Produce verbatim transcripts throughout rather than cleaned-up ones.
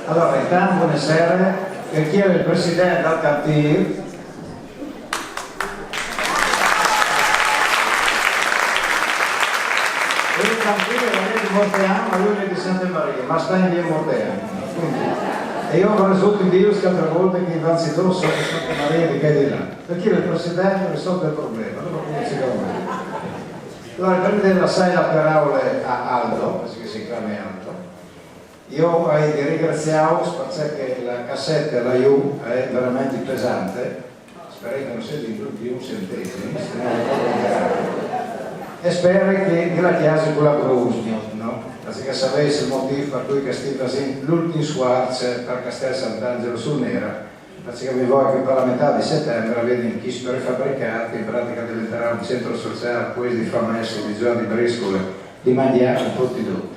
Alore, intant, bonesere, che chi al è il president dal cantîr. E il cantîr al è di Mortean, ma lui al è di Sante Marie, ma al sta in vie Mortean. Cuindi, e jo o varès vût dî chê altre volte che i Vanzidoi a son di Sante Marie, di chê di là. Parcè che il president al risolt il probleme, dopo come si chiama? Alore, prime di lassâ la peraule a Aldo, parcè che si clame Aldo, jo o ai di ringraziâus parcè che la cassete là jù e je verementri pesante, o speri che no sedi in dut di un centesim, se no e speri che, che la cjasi cu la grusgno, no? Parcè che o savês il motîf par cui che o stin fasint l'ultin sfuarç par Castel Sant'Angelo sul Nera, parcè che o voi che par la metât di setembar a vedin chest prefabricât, che in pratiche al deventarà un centri sociâl, cuest di famesse, di zuiâ di briscule, di mangjâ un pôc di dut.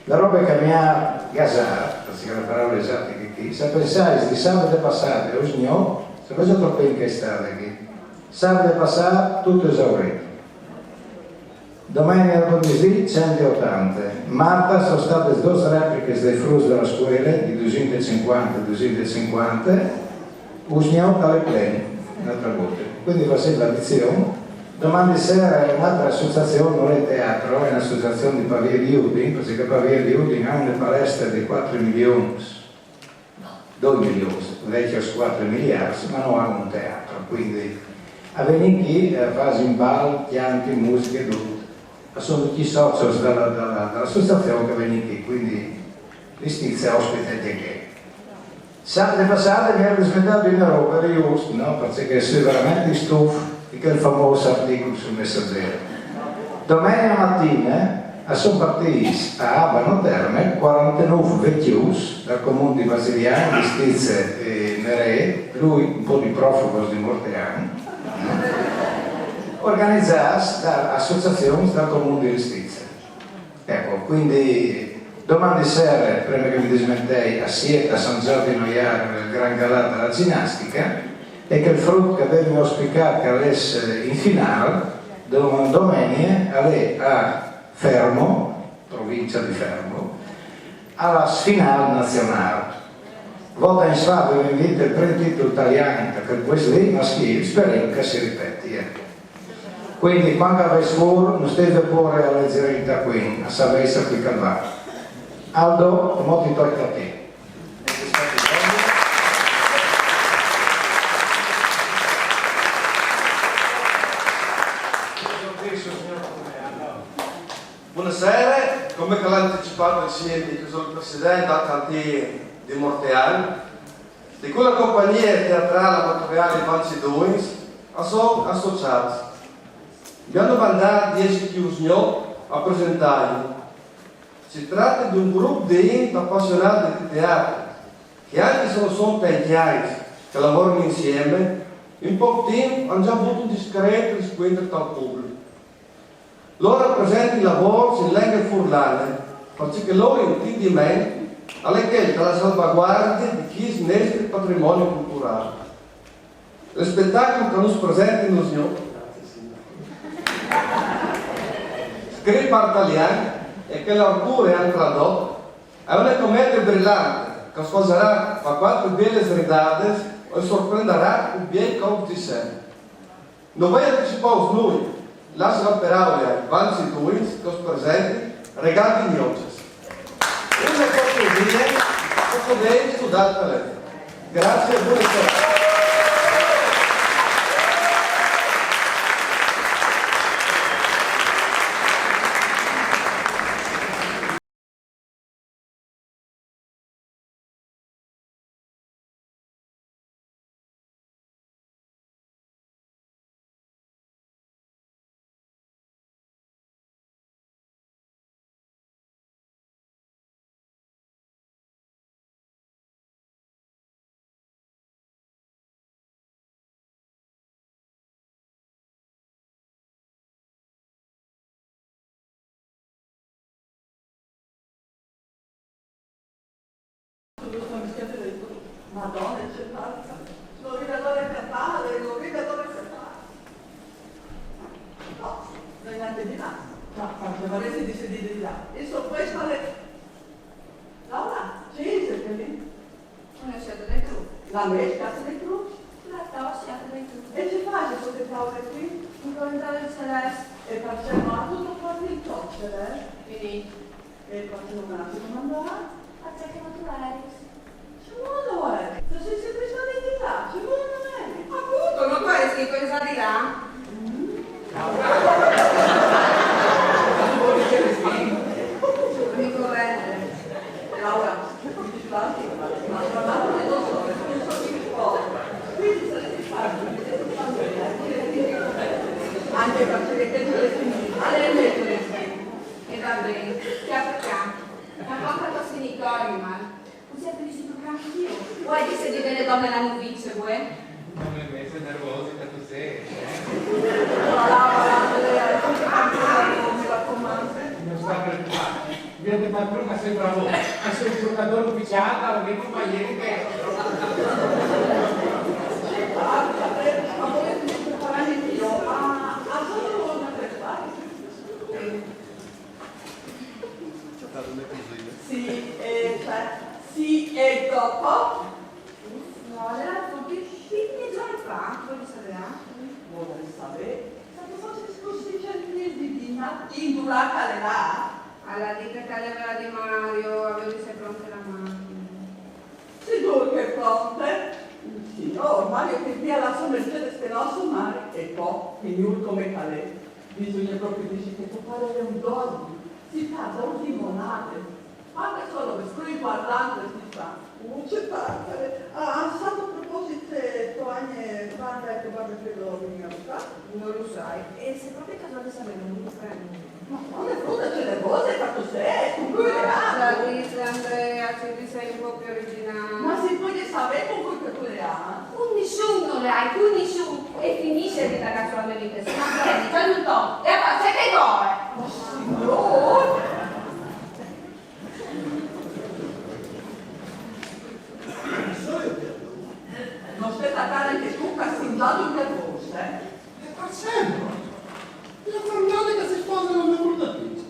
La robe che mi à gasât, parcè che la peraule esate e je chi, se o pensais di sabide passade a usgnò, o savês trop ben che e je stade chi. Sabide passât, dut esaurît. Domenie al bon disdì, cent e otante. Mardi a son stadis dôs replichis dai fruts de scuele, di dusinte e cincuante, dusinte e cincuante, usgnò al è plen, une altre volte. Cuindi fasêt la adizion. Domani sere une altre associazion, nol è teatri, e je une associazion di Pavie di Udin, parcè che Pavie di Udin e à une palestre di cuatri milions, doi milions, vecjos cuatri miliards, ma no à un teatri, cuindi a vegnin chi, eh, a fasin bal, cjanti, musiche, dut. A son ducj socios de, de, de associazion che a vegnin chi, cuindi Listize e ospite ancje chi. Sabide passade mi ero dismentât di une robe, just, no? Parcè che o soi verementri stuf di chel famôs articul sul Messaggero. Domenie matine a son partîts a Abano Terme cuarantenûf vecjos dal comun di Vasilian, Listize e Nerê, plui un pôc di profugos di Mortean, organizâts da associazions dal comun di Listize. Eco, cuindi domani sere, prime che mi dismentei, a siet a San Zordi Noiâr, il gran galà de ginastiche, e chel frut che o vevin auspicât che al ès in finâl, do-, domenie al è a Fermo, provincia di Fermo, a la finâl nazionâl. Vot agns fa o vevin vint il prin titul talian, che al è chest li, ma o sperìn che si ripeti, eco. Cuindi, cuant che o vês fûr, no stait pôre a lezi in taccuin, o savês a cui che al va. Aldo, mo ti toche a ti. Bonesere, come che al à anticipât il sindic, jo o soi il president dal cantîr di Mortean. Di cui la compagnie teatrâl amaturiâl I Vanzidoi a son associâts. Mi àn domandât di jessi chi usgnò a presentâju. Si trate di un grup di int apassionâts di teatri, che ancje se no a son tancj agns che a lavorin insiemi, in pôc timp a àn za vût un discret riscuintri dal public. Lôr a presentin lavôrs in lenghe furlane, parcè che il lôr intindiment al è chel de salvaguardie di chest nestri patrimoni culturâl. Il spetacul che nus presentin usgnò, scrit par talian e che lôr pûr a àn tradot, e je une comedie brilante che us fasarà fâ cuatri bielis ridadis e us sorprendarà un biel colp di sen. No vûl anticipâus nuie, lassi la peraule ai Vanzidoi che us presentin Regâl di gnocis. Une cortesie, se o podês studâ il talent. Graciis e bone sere. Madonna, ce pazza! Lo rigatore Capale, lo rigatore Capale! No, no è neanche di là. No, ma se vorresti di sedere di là. Insomma, questo è... Laura, sì, se La mia scatola di frutti. La tua scatola di frutti. E che fai con queste tavole qui? In corridoio celeste. E perché no ha tutto quanto il cocere? Finì. E perché non me l'ha domandata? Perché non tu eri. Che mondo è? Se sei sempre stata in di là, che mondo è? Appunto, non tu eri scritto in di là? Amico Venere. Laura, mi dispiace, ma tra l'altro le do solo, non so chi risponde. Quindi saresti fatto, anche perché che tu le finita, alle mie tu le finita. E va bene, piano piano. Ma quanto sto finito, Animal? Così ti dici tu tranquillo. Vuoi che se divenne donna la novice, vuoi? Non mi mette nervosi da così. Brava, Andrea, mi raccomando. Non sta preoccuparti. Vedi, ma prima sembra voi. Ma sei un giocatore ufficiale, non mi fa niente. Ma volete preparare io? Ah, ah, solo una per fare. Sì, e cioè, sì, e dopo? No, allora, tutti i giorni fa, come sapeva? Vuole sapere? Sapete cosa si scusi certi di Dina? Indulata le là? Alla dica che leva di Mario, avevi se pronte la macchina. Sicuro che è pronte? Sì, oh, Mario che via la sua Mercedes che non so male, e poi, signor come calè. Bisogna proprio dire che tuo padre è un dogno. Si tratta di monate. Quante sono le scrive guardando e si fa? Non c'è parte. Ah, ah, sa a proposito, tu hai banda e tu guarda che lo venga a fare? Non lo sai. E se proprio casale sapere, non lo prendo. Ma quando è cosa ce le cose, fatto se, con cui le ha? Già dite, Andrea, ci sei un po' più originale. Ma si può sapere con cui che tu le ha? Con nessuno le hai, con nessuno. E finisce di tagliare solamente, se non prendi, c'è un to, e a fare che vuole. Ma signor! Non stai attaccare anche tu, cassingiato in per voce, eh? E per sempre. La Fernanda che si sposa con mio fratello.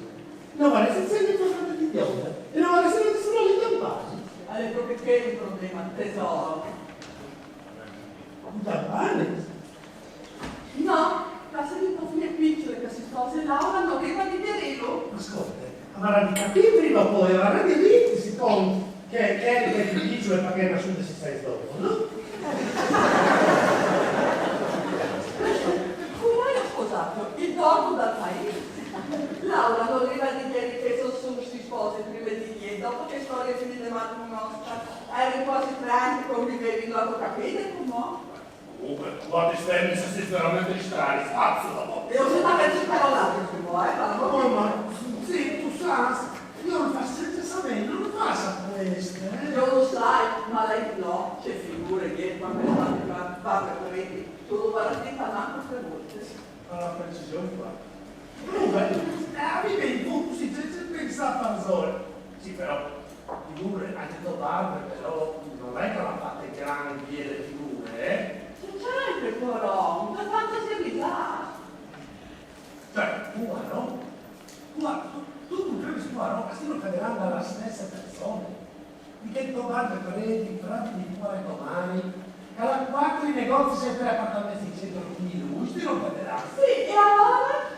Non vuole essere sempre il fratello di Dio, e non vuole essere nessuno di campagna. Allora, proprio che è il problema, tesoro? Campagna? No, la salita fine piccole che si sposa Laura non arriva di Pierino. Ascolta, avrà di capire prima o poi, avrà di dirti, siccome che, che Erika è più piccolo e perché è nasciuto si sa dopo, no? Come hai sposato il borgo dal paese? Laura non arriva di ieri che sono su si sposi prima di ieri, dopo che storia finita ma con nostra. Eri quasi tre anni che convivevi, non ho capito come. Comunque, guarda, stai mi sei veramente strani, pazzo da morte. Io sono una persona con l'altro, se vuoi, ma non... Oh, ma sì, tu sai, io lo faccio senza sapere, non lo faccio questo, eh. Io lo sai, ma lei no, c'è figure che quando è stata qua, va per preti, tu lo guardi manco tre volte. Alla precisione qua. Comunque, eh, a me mi fu così, c'è, c'è pensare a fare solo. Sì, però, figure, anche tuo padre, però, non è che l'ha fatte grandi e le figure, eh? C'è anche però, ma quanto si è avvisato? Cioè, tu, no? Tu, tu, tu, tu credi, tu, no? Ma si non crederà alla stessa persona. Di che tuo padre credi, frate di cuore domani, che alla quattro i negozi sempre appartamenti in centro, quindi lui, ti non crederà. Sì, e allora?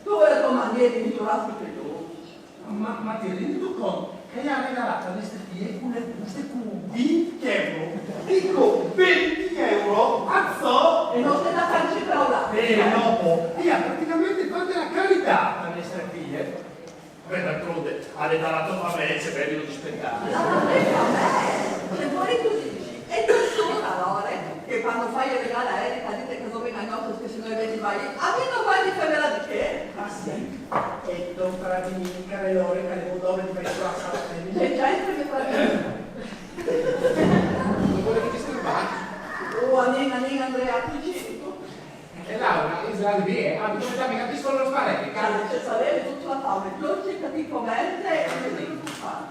Dove la tua maniera di misurarsi per dodici? Ma, ma ti rendi tu conto che gli ha regalato alle stelle una busta con venti euro? Dico, venti euro? Azzò! E non stai da farci crollare. E dopo, io praticamente fate la carità alle stelle. Beh, d'altronde, ha detto alla tua famiglia se vedi di spettare. La famiglia a me? Se vuoi tu dici, e tu solo allora, che quando fai il regalo a Erika dite che non venga al nostro, che se noi vedi vai, a me non vai di femmina di che? Ah sì? E tu farà di mica le ore che le dove di fare la sala. C'è già il primo fratello. Non volevi disturbare? Oh, Anina, Anina, Andrea, tu ci... E Laura, Israele, via, abito da me, capisco lo spare, che cazzo. Cioè, se sapevi tutta la fame, non ci capisco mente e non ti preoccupare.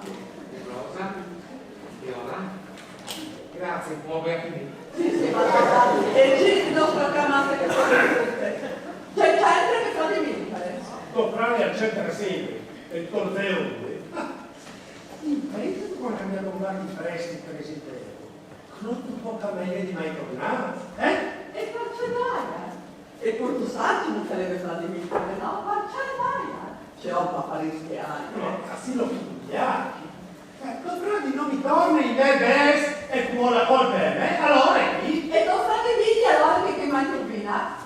Rosa, Viola, grazie, può aver finito. Sì, sì, ma e ci non proclamate che sono tutte. C'è gente che fa di mille. Comprare al centro sempre, e il corteo. In paese tu puoi cambiare un bar di presti per esempio. Tut un pôc mei di mai tornâ, eh? E parcè daia? E pur tu sâs, no sarevi stât di mei, no? Parcè daia? Ce òm par fâ riscjâ? No, ma sì, lu studiâ. Eh, tu, però, di no mi torne i me bêçs e cumò la colpe e je mê, alore chi? E tu sâs di dî alore che, che m'àn turbinât?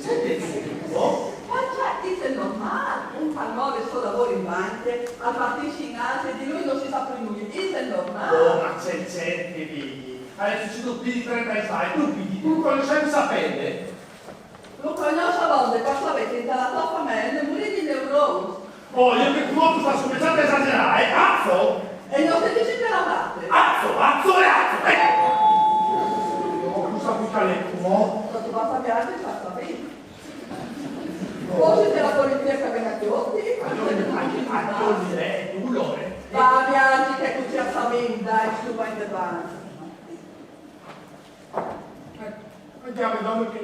Ce dîstu? Parcè, isal normâl, un che al move il so lavôr in bancje, al partìs in Asie, di lui no si sa plui nuie, isal normâl. Oh, ma ce, ce, Vigji. Al è sucedût plui di trente agns fa, e tu, Vigji, tu lu cognossevis apene? Lu cognòs avonde, par savê che inte la tô famee a 'nd è murût di neurons. Oh, jo che cumò tu stâs cumençant a esagerâ, eh? Azzo! E no sedi simpri la date. Azzo, azzo e azzo, eh! Oh, tu sâs cui che al è cumò? Sâstu, basta viazi, basta vin. Forsit e je la polizie che al ven a cjolti. Ma jo, ma jo, ma jo, eh, tu, Lore. Va, viazi, che cussì a savìn, dai, stu va indevant. Eh, andiamo, andiamo che...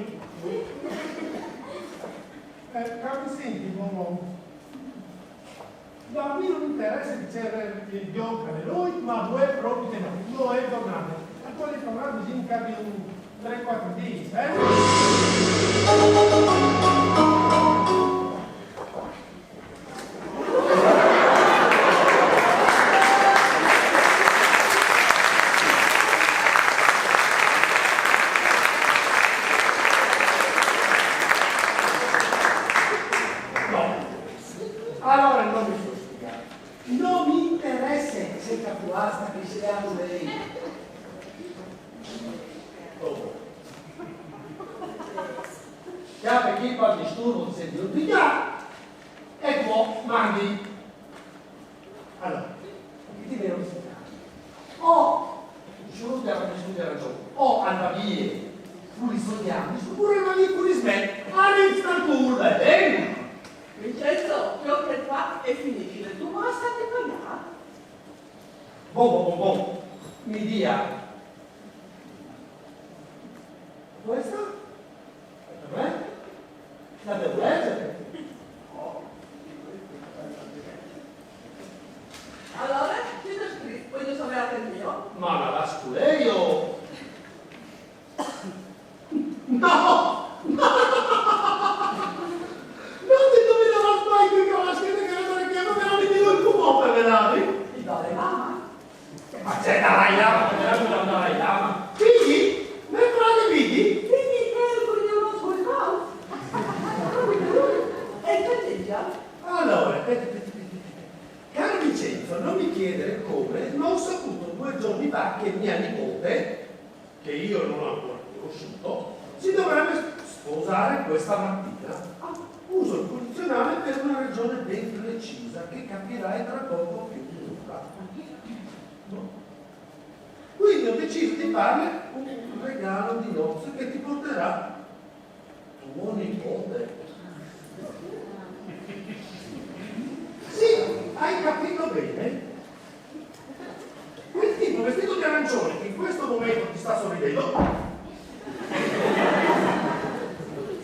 Eh, caro, senti, bon, bon. No, a mi no m'interesse di ce che al gjoca lui, ma vuê propit no, no è tornât. E al è tornât, disìn, ca di un trê, cuatri dîs, eh? No. Alore no mi soi spiegât. No mi interesse se che tu âs sta crise di amulein. Oh. Cjale chi par disturbo, ti sês di un pignât, e po mandi. Alore, ti devo spiegâ. O, solu che al à rason, o al va vie cui soi amis, opûr al va vie cui me, al è un scantul, va ben? Vincenzo, jo che tu fâs e finiscile, tu no âs stât pagnât? Bon, bon, bon, bon. Mi dia. Questa? Eh? La devo leggere? Alore, ce tu âs scrit? Vuei savê ancje jo. Ma la, la sculeio. No! No! No, ti no mi davarâs mai chê che al à scrit, che al è, che al è, però mi digo il cumò par vedê. Il Dalai Lama. Ma ce Dalai Lama, ma ce Dalai Lama? Vigji? Me fradi Vigji? Vigji, che al è cui di un scultôr. E ce dice? Alore, aspete, aspete, aspete, aspete. Caro Vincenzo, non mi chiedere come non ho saputo due giorni fa che mia nipote, che io non ho ancora conosciuto, si dovrebbe sposare questa mattina. Uso il condizionale per una ragione ben precisa che capirai tra poco più di un'ora. No? Quindi ho deciso di farle un regalo di nozze che ti porterà tuo nipote. Sì, hai capito bene. Quel tipo vestito di arancione che in questo momento ti sta sorridendo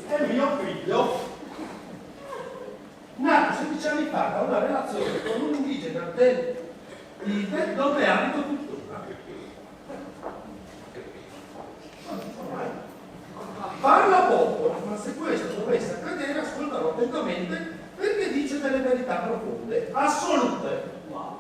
è mio figlio. Nato sedici anni fa da una relazione con un indigeno del Tibet, dove abito tuttora. Parla poco, ma se questo dovesse accadere, ascolterò attentamente, perché dice delle verità profonde, assolute. Wow.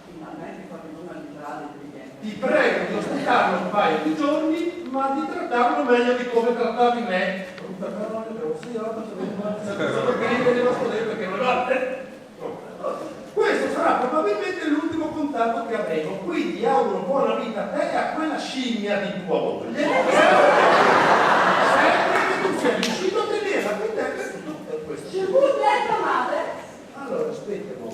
Finalmente qualcuno al dice di niente. Ti prego di ospitarlo un paio di giorni, ma di trattarlo meglio di come trattavi me. Brutta parola, però sì, altro che non... Sono che io rimasto dentro perché non... Questo sarà probabilmente l'ultimo contatto che avremo, quindi auguro buona vita a te e a quella scimmia di tua moglie. Sempre che tu sia riuscito a tenerla con te per tutto questo. Ci vuole la madre. Allora, aspetta, mo.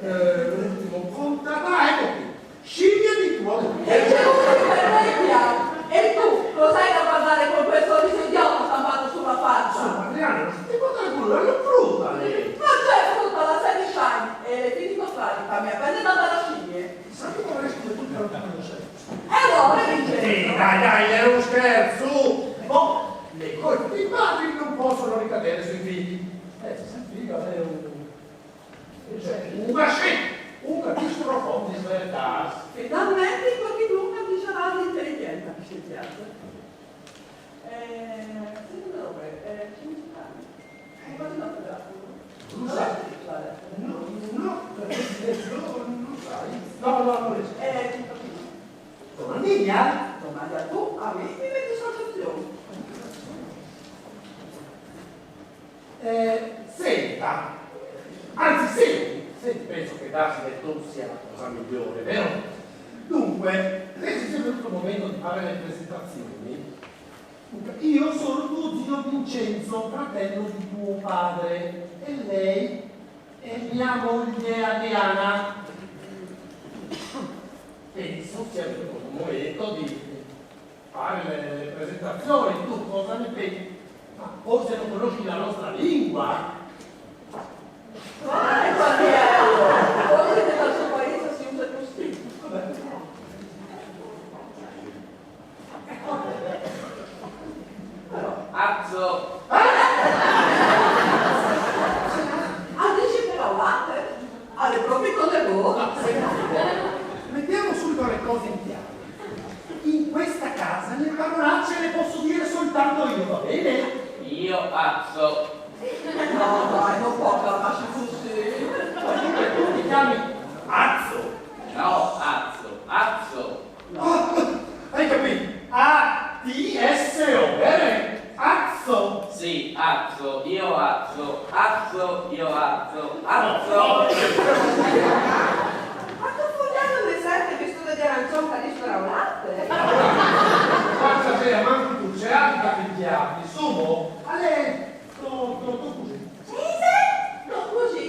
Eh, l'ultimo contatto. Ah, ecco qui. Scimmia di tua moglie. E ce vuoi per me, Pian? E tu, cosa hai da guardare con quel sorriso idiota stampato sulla faccia? Insomma, Adriana, non ti guardare con lui, è frutta lei. Ma c'è frutta, la sedici anni. E l'è finito fradica, mi appena data la scimmia. Sa che vorresti che tu te lo conosci? E allora, Vincenzo? Sì, dai, dai, era un scherzo. Boh, le colpe dei padri non possono ricadere sui figli. Eh, se il figlio è un... Cioè, un gâchis, un gâchis profond di veritâts. Finalmente qualchidun al disarà l'interessi Eh, secondo voi, eh, ci sono? Quali sono? Non lo sa. No, no, non lo sai. No, no, non lo so. Eh, Domandini, eh? Domanda tu, a me mi metti sotto opzione. Eh, senta, anzi senti, senti, penso che darsi del tu sia la cosa migliore, vero? Dunque, lei si è venuto il momento di fare le presentazioni. Io sono tuo zio Vincenzo, fratello di tuo padre, e lei è mia moglie Adriana. Penso sia venuto il momento di fare le, le presentazioni, tu cosa ne pensi? Ma forse non conosci la nostra lingua? Vai, Guglielmo! Forse nel nostro paese si usa così. Però, Azzo! Ah, dici però, guarda, alle proprie con le voci. Mettiamo subito le cose in chiaro. In questa casa le parolacce le posso dire soltanto io, va bene? Io azzo. No, dai, non può chiamarsi così. Ma tu, tu ti chiami Azzo? No, azzo, azzo. Oh, hai capito? A T S O, vero? Azzo! Sì, azzo, io azzo, azzo, io azzo, azzo! Ma tu fulano mi sente che sto di arancione che dice la latte? Guarda, c'è manco tu, c'è altro che ti chiami, insomma, Ale, sto, sto, sto così. Sì, sì, no, così.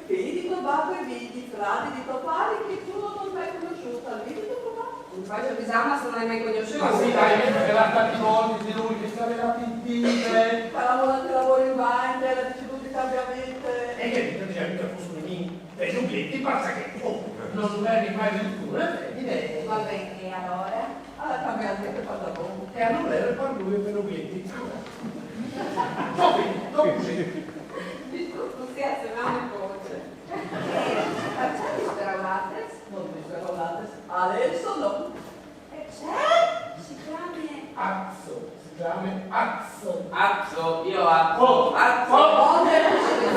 Figli di tuo babbo e vidi, frati di tuo pari che tu non hai mai conosciuto, al vidi tuo papà? Non faccio bisogno se non hai mai conosciuto. Ma sì, dai, mi aveva tanti volti di lui, che ci aveva pentite. Farà volante lavoro in banca, era deceduto di cambiamento. E che ti diceva che fosse un nemico? E Giuglietti passa che, oh, non lo vedi mai nessuno, eh, vedi? Va bene, e allora? Alla cambiante che parla poco. E allora era per lui e per Giuglietti. Dopo, dopo così. Dico, tu scherzi, ma mi conosce. Eh, ma c'è mister Amates? Non mister Amates. Adesso no. E c'è? Si chiama? Azzo, si chiama Azzo. Azzo, io azzo, azzo. Oh, non è possibile.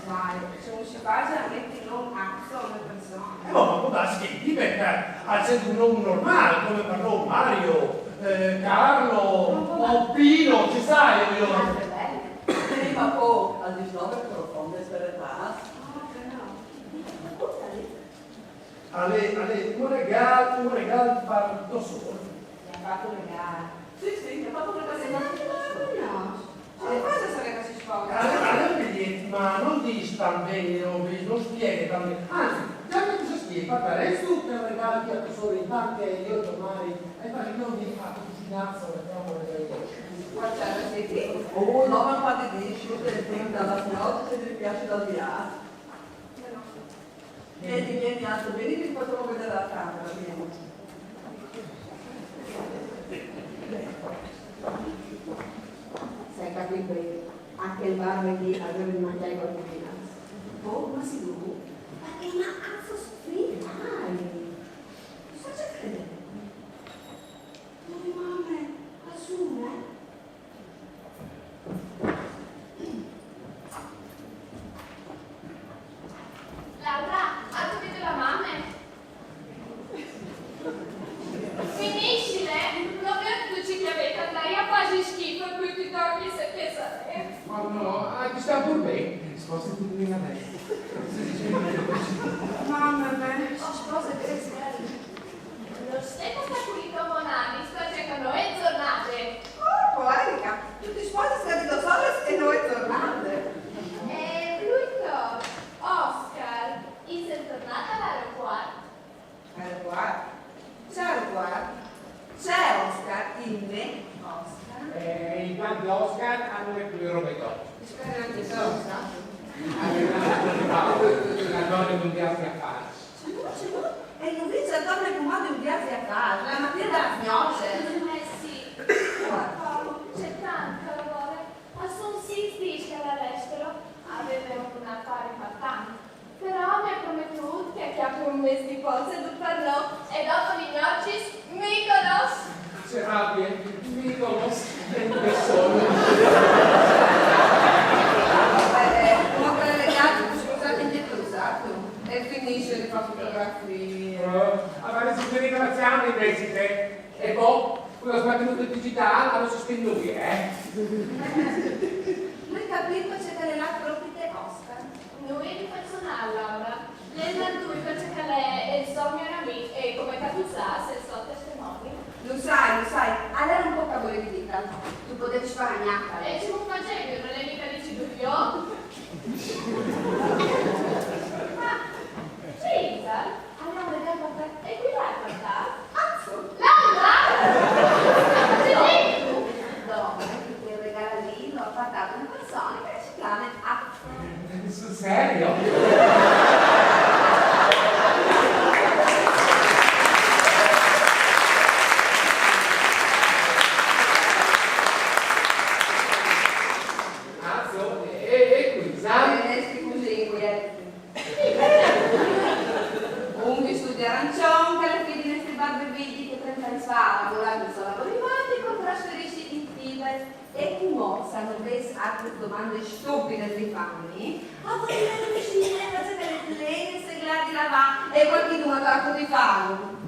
Sai, se non si fa veramente non azzo, non Eh, ma può darsi che il Tibet ha scelto un nome normale, come per noi Mario, eh, Carlo, o Pino, ci sai, io. Prima o poi, al di sopra profonde serietà. Ale, ale, un regal, un regal per do sor. Mi ha fatto un regalo. Sì, sì, mi ha fatto un regalo. Sì, no, no, no. Come fai a sapere che si sposa? Ale, ale, ma non dici tan bene, non, non spieghi tan bene. Anzi, già che tu sai spiegare, guarda, adesso ti regalo a tua sorella, intanto che io domani, e poi io mi faccio cucinare, so che trovo le cose. Guarda, sì, sì. Oh, no, ma fate di, ci vuole il tempo, dalla signora, se ti piace dal viaggio. Vieni, vieni, Anto, vieni che ti facciamo vedere la camera, vieni. Sai, capito, a quel bar lì avevo di mangiare qualcosina. Oh, ma sicuro? Ma che mazzo soffrire, dai! Cosa c'è credere? Dove mamma? Assume? Laura, alzo che te la mame. Finiscile, non vedo che tu ci chiavete, andai a fare schifo e poi ti torni se pesare. Ma no, ah, ti sta pur bene. Spostati prima adesso. Mamma mia, ci sposa tre sere. Lo stesso sta pulito monani, sta cercando e giornate. Oh, poetica, tu ti sposi se dico solo e noi tornate. E lui Oscar, il è tornato all'aeroporto. Aeroporto? C'è aeroporto? C'è Oscar, il me Oscar. Eh, intanto Oscar hanno le due robe dopo. Spera anche Oscar. La donna non piace a fare. E lui ci torna con mano in piazza a casa, la mattina della signora. Eh sì, Sul serio? Ah, so, e, e qui, sa? Eh, sti cusì, inquieti. Un vistut di arancion che le fidi nestri barbe vidi che trenta agns fa a lavorà in un laboratori che trasferissi in Tibet. E cumò, se no vês altris domandis stupidas di fâmi, a podês vegni a cjase che le plene seglade di lavâ e cualchidun al va a cotîlu.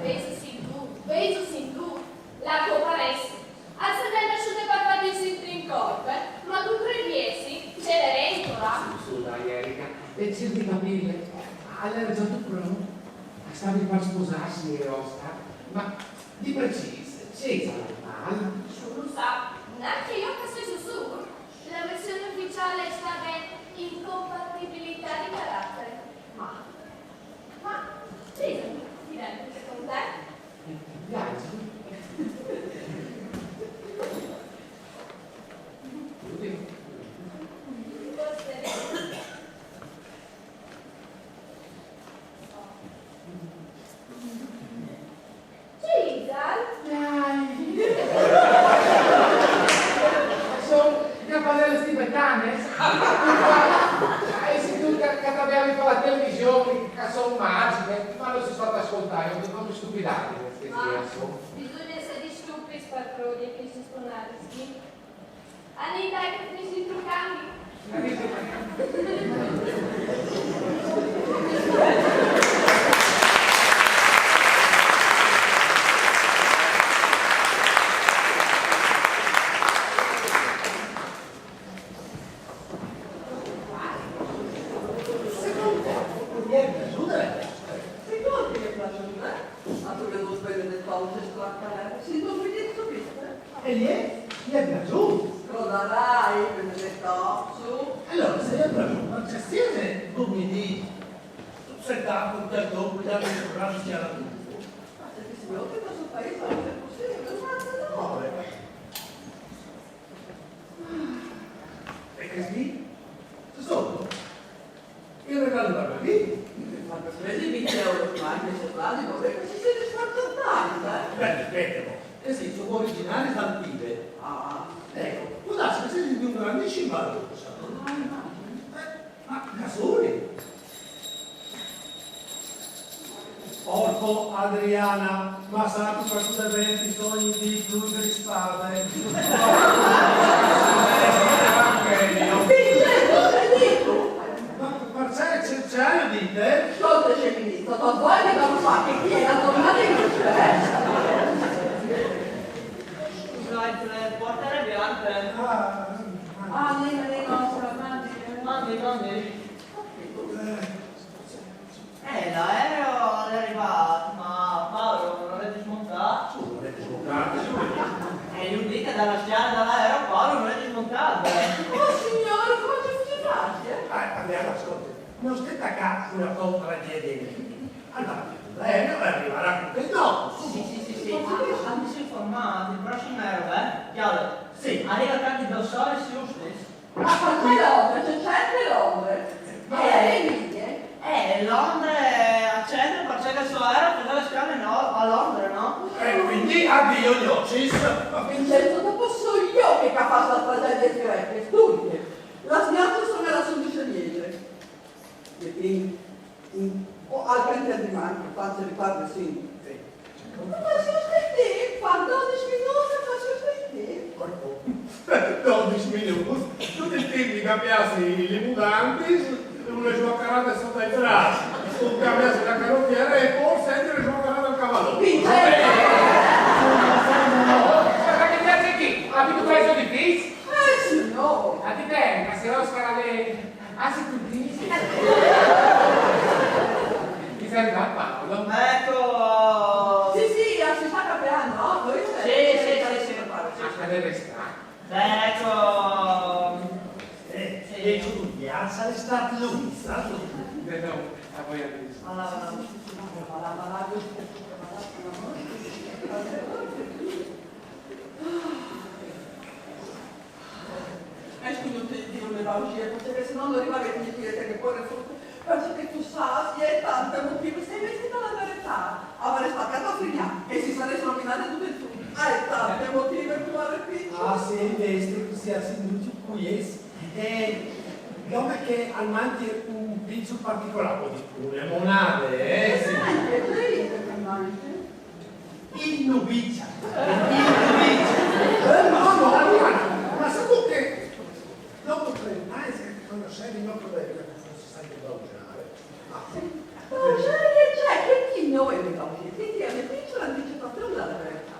Vêso sintût, vêso sintût, la tô paresse. Al sarès nassût par fâ dî sintî in colpe, ma tu credissistu che al è in colpe? Su, su, dai, Erika, e circ di capî. Al jere za dut pront. Al steve par sposâsi, e jo, ma di precîs, ce isal il mâl? Nusù, nancje jo che o sedi sicûr. La version uficiâl e je stade incompatibilitât di caratteri. Ma, ma, sì, sì, dai, secondo te? Viaggio. Ce isal? Dai! Son cjapadelis tibetanis? E si tu che, che t'avevi par la television, che son magjiche, ma no si sta ascoltâ, no mi stupidâ, nel senso, ma insomma. Bisugne jessi stupits par crodi che si stonadis. Anìn, dai, che o finìs il trucant. Secont te, al è plasût? Secont te al è plasût, eh? Ma tu, che tu, spete, te fâs un gest, eh? Sì, tu, mi dico subito, eh? E lì? Al è plasût? Scrodarai, benedetto, su. Alore, se al è plasût, ma ce stai a dî? Tu mi dîs, tu stai là cun chel dopul, là, che si sciara tutto. Ma se ti si vede che questo paese non è possibile, ma se no. E che sì? Sotto? Il regalo da Berlino? Ma per spese venti euro, ma anche se sbaglio, vorrei che si siede sconcertati, eh? Beh, aspetta, mo. Eh sì, sono originali dal Tibet. Ah. Ecco, può darsi che sia di un grandissimo valore, sa? Ah, immagino. Eh, ma da soli? Orpo, Adriana, ma sâstu che tu deventistu ogni dì plui grispada? Vincenzo, te dico! Ma parcè, ce, ce aio dit? Scolta, scemi, sto tos voi che non fa che chi è la tornata in uscita, eh? Scusait, le puarte arrebiarte. Ah, ah, nì, nì, no, se la mangi. Mandi, mandi. Eh, l'aereo al è rivât, ma Paolo nol è dismontât. Su, nol è dismontât, su. E joi dîs che da la scjale dal aereo Paolo nol è dismontât. Oh, signori, come si fa? Eh, Adriana, scolta, no stait a tacâ una contra a Diego. Alore, l'aereo al rivarà cun chel dopo, su. Sì, sì, sì, sì. Ma, ma mi soi informât, il prossim aereo, eh? Cjale. Sì. Al rive a tacchi dôs oris justis. Ma parcè Londra? Ce centre Londra? Ma eh, le linee? Eh, Londra al centre parcè che il so aereo al fâs la scjale, no, a Londra, no? E cuindi adio gnocis. Ma Vincenzo, dopo soi jo che o ai fat la tragjediis grecjis, tu. Las gnocis a son las undis e dîs. E cuindi, mm, o al cjale di man, che o fâs ripâr, sì. Sì. Ma si sta in timp, dodis minuts, ma si sta in timp. Dodis minuts? Dut il timp di cambiâsi lis mudantis, une juacarade sot ai braçs, un cambiâsi la canotiere e po sintî une juacarade al cavadon. Vincenzo! Ma che ti piace chi? Ah, tu fâs i difisi? Eh, signôr! Ah, ti tengo, ma se Oscar al è Ah, sì, tu dici? Mi serve a Paolo. Ecco. Sì, sì, si sta cambiando, no? Sì, sì, sì, sì. Ah, deve stare. Ecco. Eh, sì. E tu, Piazza è stato lui, stato lui. No, a voi a voi. Voilà, voilà. Voilà, voilà. Ecco, non ti, ti non Bauxi, perché se no non arrivava a dire che poi le frutte, perché tu sai, è tante motive, sei vestita alla verità, avrei spaccato a figlia e si sarebbe rovinato tutto il tutto. Hai tante motive per fare piccio. Ah, sì, invece, tu sei assunto qui, eh? Eh, dome che al mangi un pizzo particolare di pure, monade, eh, sì. Anche lei che mangi? Il nubicia, il nubicia. Eh, no, no, allora, ma sa tu che dopo trenta anni che conoscevi il mio problema, non si sa che da usare. Ah, sì. Ma usare c'è, che chi noi ne va via? Che chi è piccolo dice proprio la verità.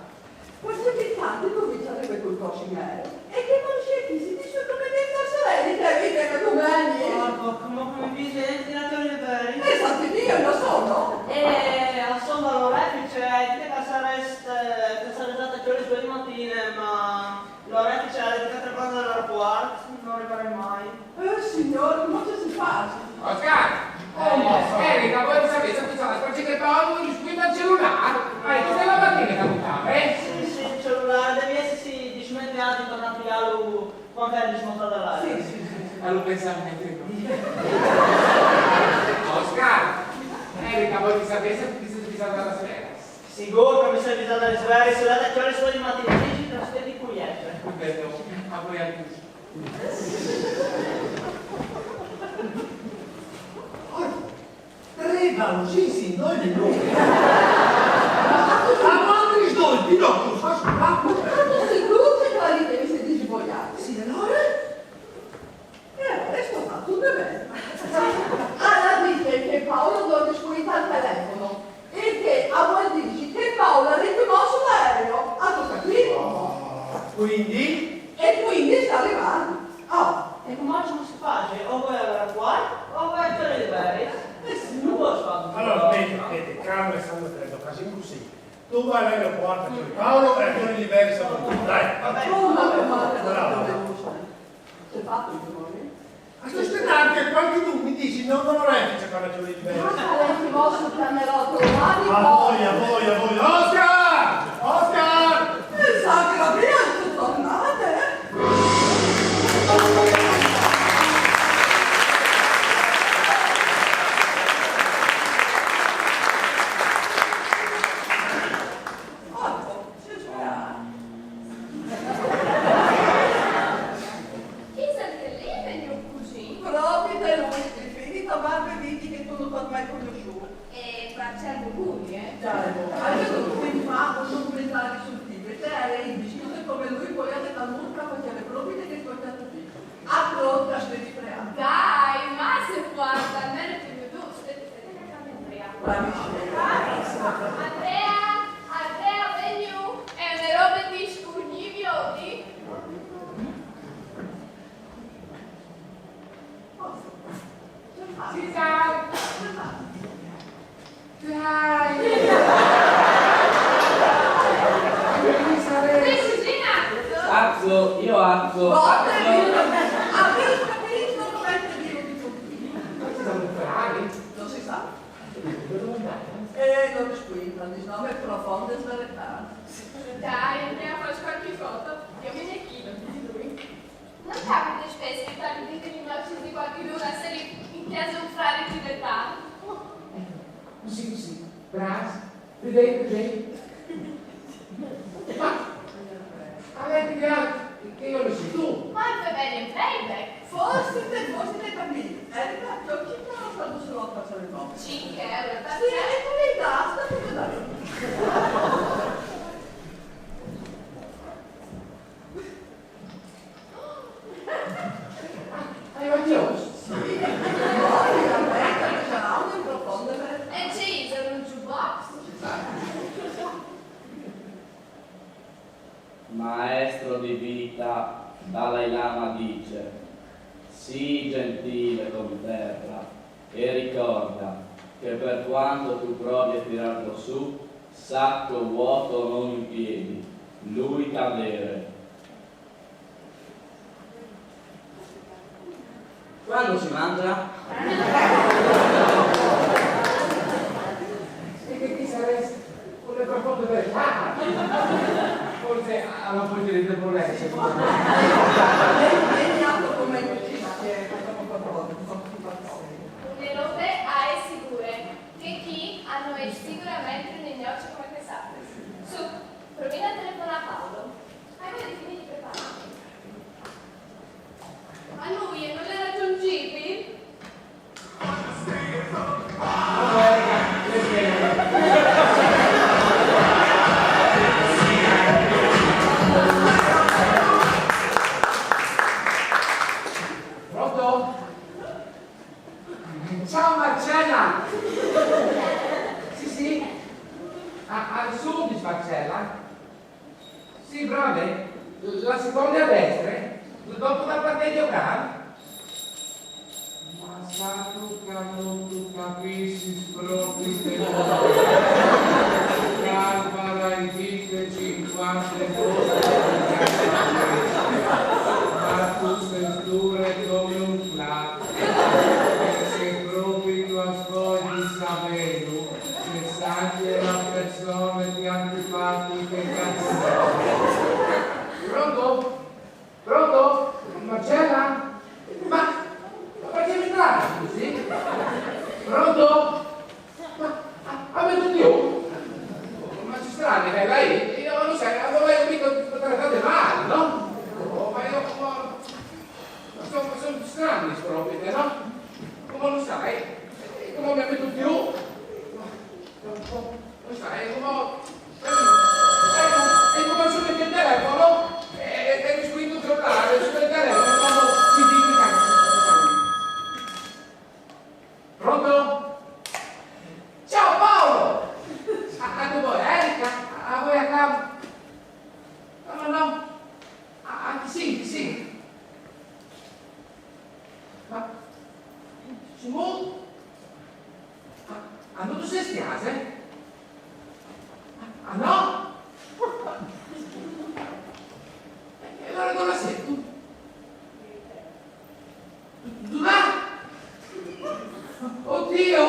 Questi abitanti cominciano a ripetere col coscimero e che non c'è chi si dice come dei sorelli che vite che domani. Guarda, come, come dice, è tirato le veri. E santi Dio, lo sono. E insomma, lo refice, dite che sareste, che sareste stata già le due di mattina, ma lo refice ha detto che quando all'aeroporto non arriverei mai. Eh, signore, come ci si fa? Oscar! Oh, eh, Erika, vuoi sapere se pensava a spargere che Paolo non rispondeva al cellulare? Ah, questa è la mattina che buttava, eh? Sì, sì, il cellulare, devi essersi dimenticato di tornare a pigliarlo quando eri smontato dall'aereo. Sì, sì, sì, sì. Allora pensavo mentre dormivo. Oscar! Erika, vuoi sapere se ti sei avvisato dalla sfera? Sicuro che mi sei avvisato dalla sfera, se la da chiare sulle matine, dici che non stai di cugliette. Perfetto, a voi a tutti. Tre bauxins in doi minuts. Avant doi pinocchis, fa scrappo. Ma tu sei tu che fai che mi sei dici vogliati? Sì, allora? E allora è stato tutto bene. Allora dice che Paolo non risponde al telefono. E che a voi dici che Paola ha detto no sull'aereo, a tocca qui. Ah, quindi? E quindi sta arrivando. Oh, e come oggi non si fa? O vuoi avere qua, o vuoi avere le belle. Eh sì, non posso fare tutto. Allora, vedi, vedi, calma e sangue freddo, facciamo così. Tu vai all'aeroporto, c'è Paolo e a Torre di Beri siamo tutti, dai. Vabbè, come, come, come, bravo. C'è fatto il giorno? Ma sto aspettando che qualcuno mi dice no, non è che c'è quella Torre di Beri. Ma sarà che posso cambiare automatico? A voi, a voi, a voi. Oscar! Oscar! Pensavo che la mia è tornata, eh? Orco, se giura. Isal che lì vegniu cusì? Proprio da lui, Stefani, tamarme vidi che tu non t'hai mai conosciuto. E parciamo lui, eh? Dai, allora tu mi fa un documentario sul Tibet, e lei dice come lui voleva che la murca faceva proprio che sto cazzo qui. Appronta, Stefani, preà. Dai, ma se guarda, merito io tu, Stefani, che cambia Andrea. Bravissimo. Andrea, Andrea, vegniu, è una roba di scugni, vedi? Ci sta! Dai! Che sarei? Atzo, io atzo, atzo. Avrei capito come ti dico di tutti. Ma ci siamo bravi. Non si sa. Dove andate? Eh, non rispondo, il nome è profondo e sbagliato. Dai, andiamo a fare qualche foto. Io mi ne chiedo di lui. Non capita spesso che parli di rimorsi di qualcuno a essere in casa un frare tibetano? Così, così. Bravo. Vedete, vedete? Ma avete che altro che io lo so tu? Ma il bene in playback? Forse te, forse te capito. Erika, ti ho chiesto una cosa sulla faccia del mondo. Cinque euro per... Sì, e tu mi dai, sta tutto da lì. Hai ragione. Sì, ovviamente, sarà un profondo. E ci sono un jukebox? Maestro di vita, Dalai Lama dice: sii gentile con terra e ricorda che per quanto tu provi a tirarlo su, sacco vuoto o non in piedi, lui t'ha bere. Quando si mangia? E che ti saresti con le profonde verità? Forse ha un po' di debolezza. Vedi, vedi, altro come in cucina. Marcella! Sì, sì. A, al sud, Marcella. Sì, brave. La seconda a destra, eh? Dopo dal parcheggio grande. Ma sa tu che non tu capisci proprio che Barbara i dice cinquanta volte. Ma tu sei dura come un plat. E se proprio tu ascolti Savelu, se sa che la persona ti antipatiche cazzo. Pronto? Pronto? Marcella? Ma, ma perché mi parli così? Pronto? Ma, ah, avete Dio? Ma ci sarà, Michela, io, io non so, non volevo mica trattare male, no? Oh, ma io, ma, ma sono, sono strani proprio, no? Come lo sai? E come mi avete Dio? Ma, ma, ma, lo sai, come, ecco, e come sono il telefono? E, e, e mi squinto il giornale, sul telefono, quando si dimentica. Pronto? Ciao Paolo! Ah, ah, dove vuoi? Erika? Ah, vuoi a casa? No, no, no. Ah, ah, sì, sì. Ma, Simone? Ah, ah, non tu sei spiace? Ah, no? E allora dove sei tu? Dov'è? Oddio!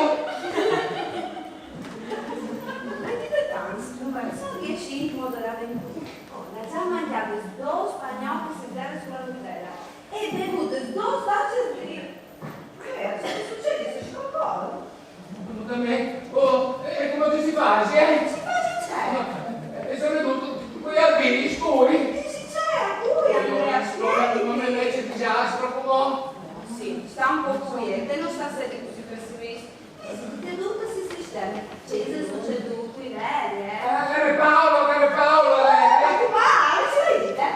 Anche da tanti, non so che cinque moderato in tutto. Ho già mangiato sto spagnolo che si zera sulla Nutella e bevuto sto saccio di... Eh, cosa succede? Se scompone? Aiuta me. Oh, e come ti si fa, eh? Si fa sincero. E soprattutto, quei albini scuri. E si c'è a cui, Andrea, spieghi. Ma invece disastro, come? Sì, sta un po' quiete, non sta essere così pessimista. Eh, sì, che tutto si sistema. C'è il succeduto, i veri, eh? Eh, caro Paolo, caro Paolo, eh. Ma che fa? Che si ride?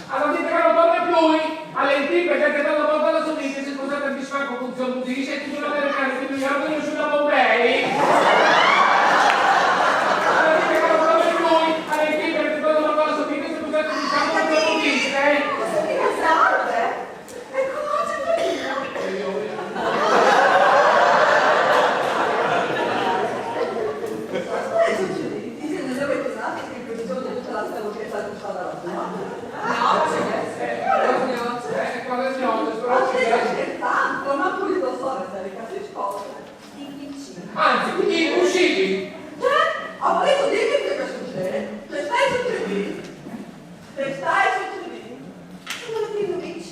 Allora dite che non torna più, eh? Alle antiche, che tanto porta la sua vita, si è sposata di sfacco con zio Luigi, e tu non avere cane, quindi io non riuscito a Bombay. Allora dite che non torna più, eh? Alle antiche, che tanto porta la sua vita, si è sposata di sfacco con zio Luigi, eh? Cosa ti casate? E cosa c'è per dire? Aspetta, succede? Ti sei già pensato che quel giorno tutta la stanchezza è stata la tua? No, c'è. Eh, quale signora? Ma stai scherzando? Ma pure lo so, Erika, si sposa. Di vicino. Anzi, impossibile! Già, ho detto di che cosa succede? Che stai su tre D? Che stai su tre D? Sono le pinguine.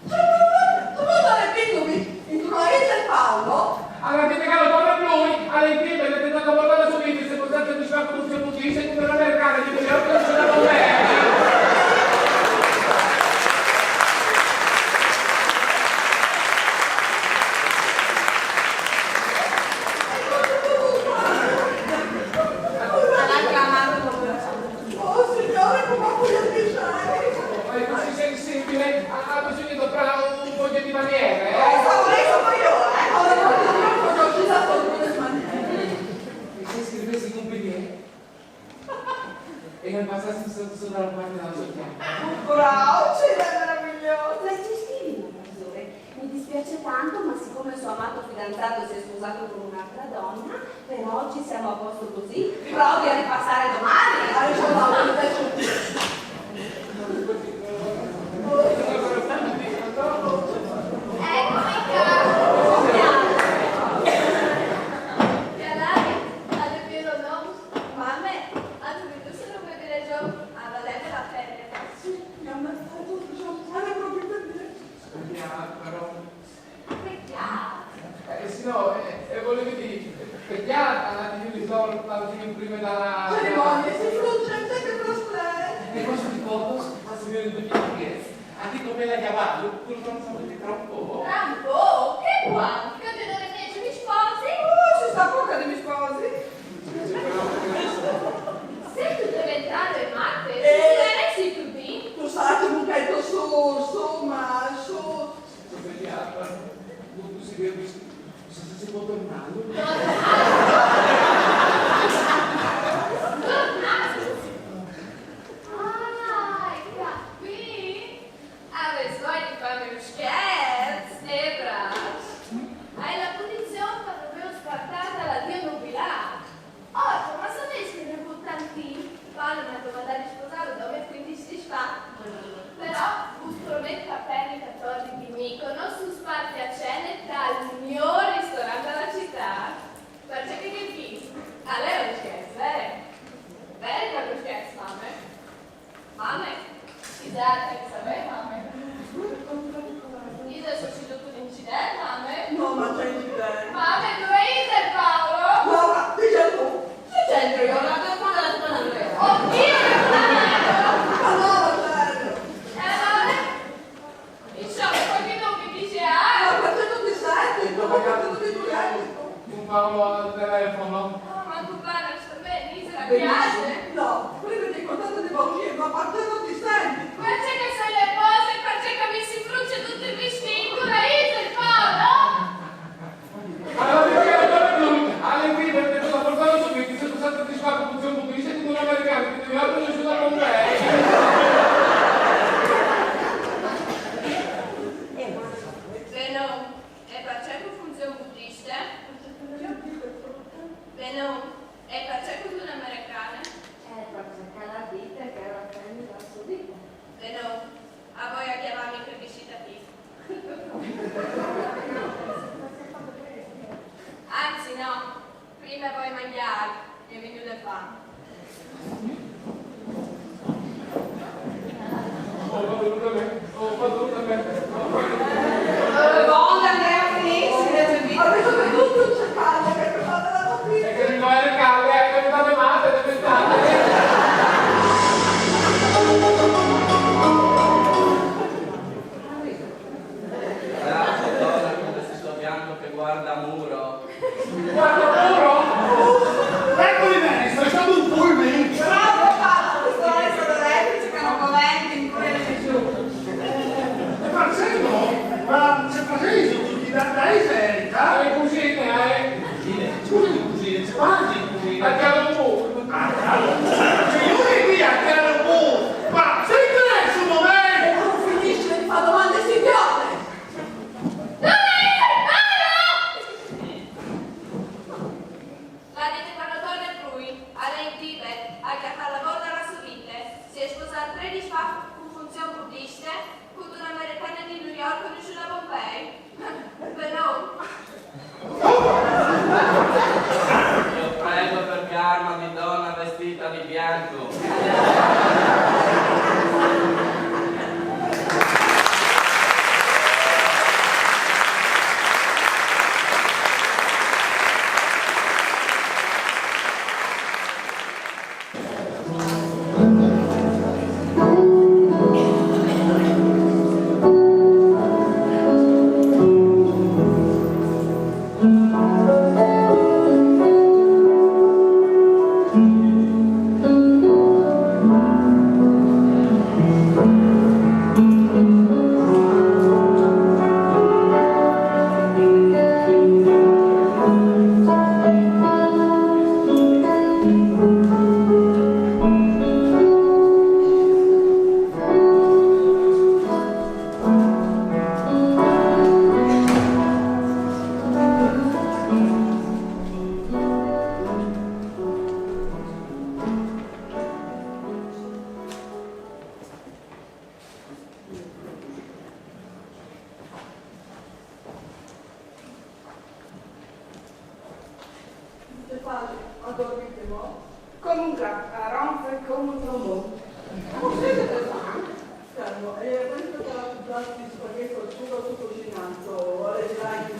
Sono le pinguine. In Troia c'è Paolo. Allora, ti pegano proprio lui, alle imprese, che ti danno portare subito, se potete disfare con un servizio, se ti non avere cane, ti devi avere una con me. Oh, signore, come puoi avvisare? Ma è così sensibile, ha, ha bisogno di adoprare un po' di maniere, eh? Adesso, adesso voglio, eh? Ora voglio dire cosa ho usato con le maniere. E se scrivessi con Penier? E non passassi sotto, sotto la parte della sua chiave. Bravo, ce l'hai meraviglioso! Ma ci scrivi, professore? Mi dispiace tanto, ma siccome il suo amato fidanzato si è sposato con un'altra donna, per oggi siamo a posto così. Provi a ripassare domani. Hai ragione, adesso... Eccomi qua. Che lei ha pieno nome. Mamme, ha dovuto essere un bel viaggio. Ah, va bene, la pelle. Sì, mi ha ammazzato, Giovanni, proprio per dire. Sbagliato, però. Peccato. Eh, sì, no, eh, eh, volevo dire, peccato, la fine di torta, la fine prima della... Cerimonia, si sfugge, sempre trasparente. E cosa ti porto? A seguire il duemila dieci. Anche come la chiamavo, pur non sapete troppo. Rambo, che guanti, che ti deve invece mi sposi? Oh, si sa poco di mi sposi. Se tu devi entrare in Marte, eh, se tu sei più di... Tu sai che buchetto sorso, ma so... Sto svegliata, non si vede, sono Si può tornare? Ah, hai capì? Avês voie di fâmi un scherç, e brâf. Ai la punizion par vê spartât la dì nubilât. Orpo, ma savês che nol vûl tant timp, Paolo mi à domandât di sposâlu dome cuindis dîs fa. Però us promet che a pene i catordis di Mykonos us puarti a cene tal miôr ristorant de citât. Parcè che chel chi al è un scherç, vêr? Vêr che al è un scherç, mame? Mame? Isal, tu lu savês, mame? Isal, soi sucedût un incident, mame? No, ma ce incident? Mame, dulà isal Paolo? Laura, dîs tu. Ce c'entro jo? L'à telefonât a San Andrea. Oddio, mame! Ma no, ma serio. E alore? Insome, cualchidun che al dîs: ah! Ma parcè che nol ti senti? Ma parcè che nol ti senti? Cun Paolo al telefon. Oh, ma tu, Paolo, sta ben, Isal, ti piâs? No, prime ti ai contât di bucje, ma parcè che nol ti senti? Parcè che a son lis pôs, parcè che mi si fruce dut il vistît, dulà isal Paolo? Alore, alore, alore, al è chi, parcè che la puartavo subit, se tu sâs che ti sparto cun John Bucchis, che un american che ti vâl a cognossû a Pompei. Benon, e parcè che cun John Bucchis? Benon, e parcè che cun un american? Eh, parcè che al à dit che al era feliç de la sô vite. Benon, a voi a cjavâmi chel vistît chi. Anzit, no, prime a voi a mangjâ, che mi è vignût fam. Oh, Madona me, oh, Madona me. Bon, Andrea, finìs, Avêso vedût ce calde che al è, che al è la matine? E che no jere calde, e che no jere mate, e che no jere... Bravo, Dona, con questo bianco che guarda muro. Guarda pure! Eco, è vero, è stato un fulmine! Bravo, Paolo, questo resto de letri che no covente in cure di Gesù. E parcè no? Ma ce fasêso tucj da, da Iserica? Le cusine, eh? Cusine, cusine, ce fasêso in cusine? Al cjale un mûr. Ah, cjale un mûr. Ce jure chi al cjale un mûr? Ma se interessa un moment! E no finîs di fâ domandis idiotis! Dulà isal Paolo? Al à dit che al torne plui, al è in Tibet, al à cjatât il lavôr de sô vite, si è sposât trê dîs fa cun Funzion Buddiste, cuntune americane di New York cognossûde a Pompei. Benon. Io prego per karma di donna vestita di bianco. Ce fâs, a dormît mo? Come un gat, a ronfe come un trombon. Cos'è che te fa? Calmo, e questo te l'à cumprât il spaghetto al sugo, tu cucinât, o al è di là in...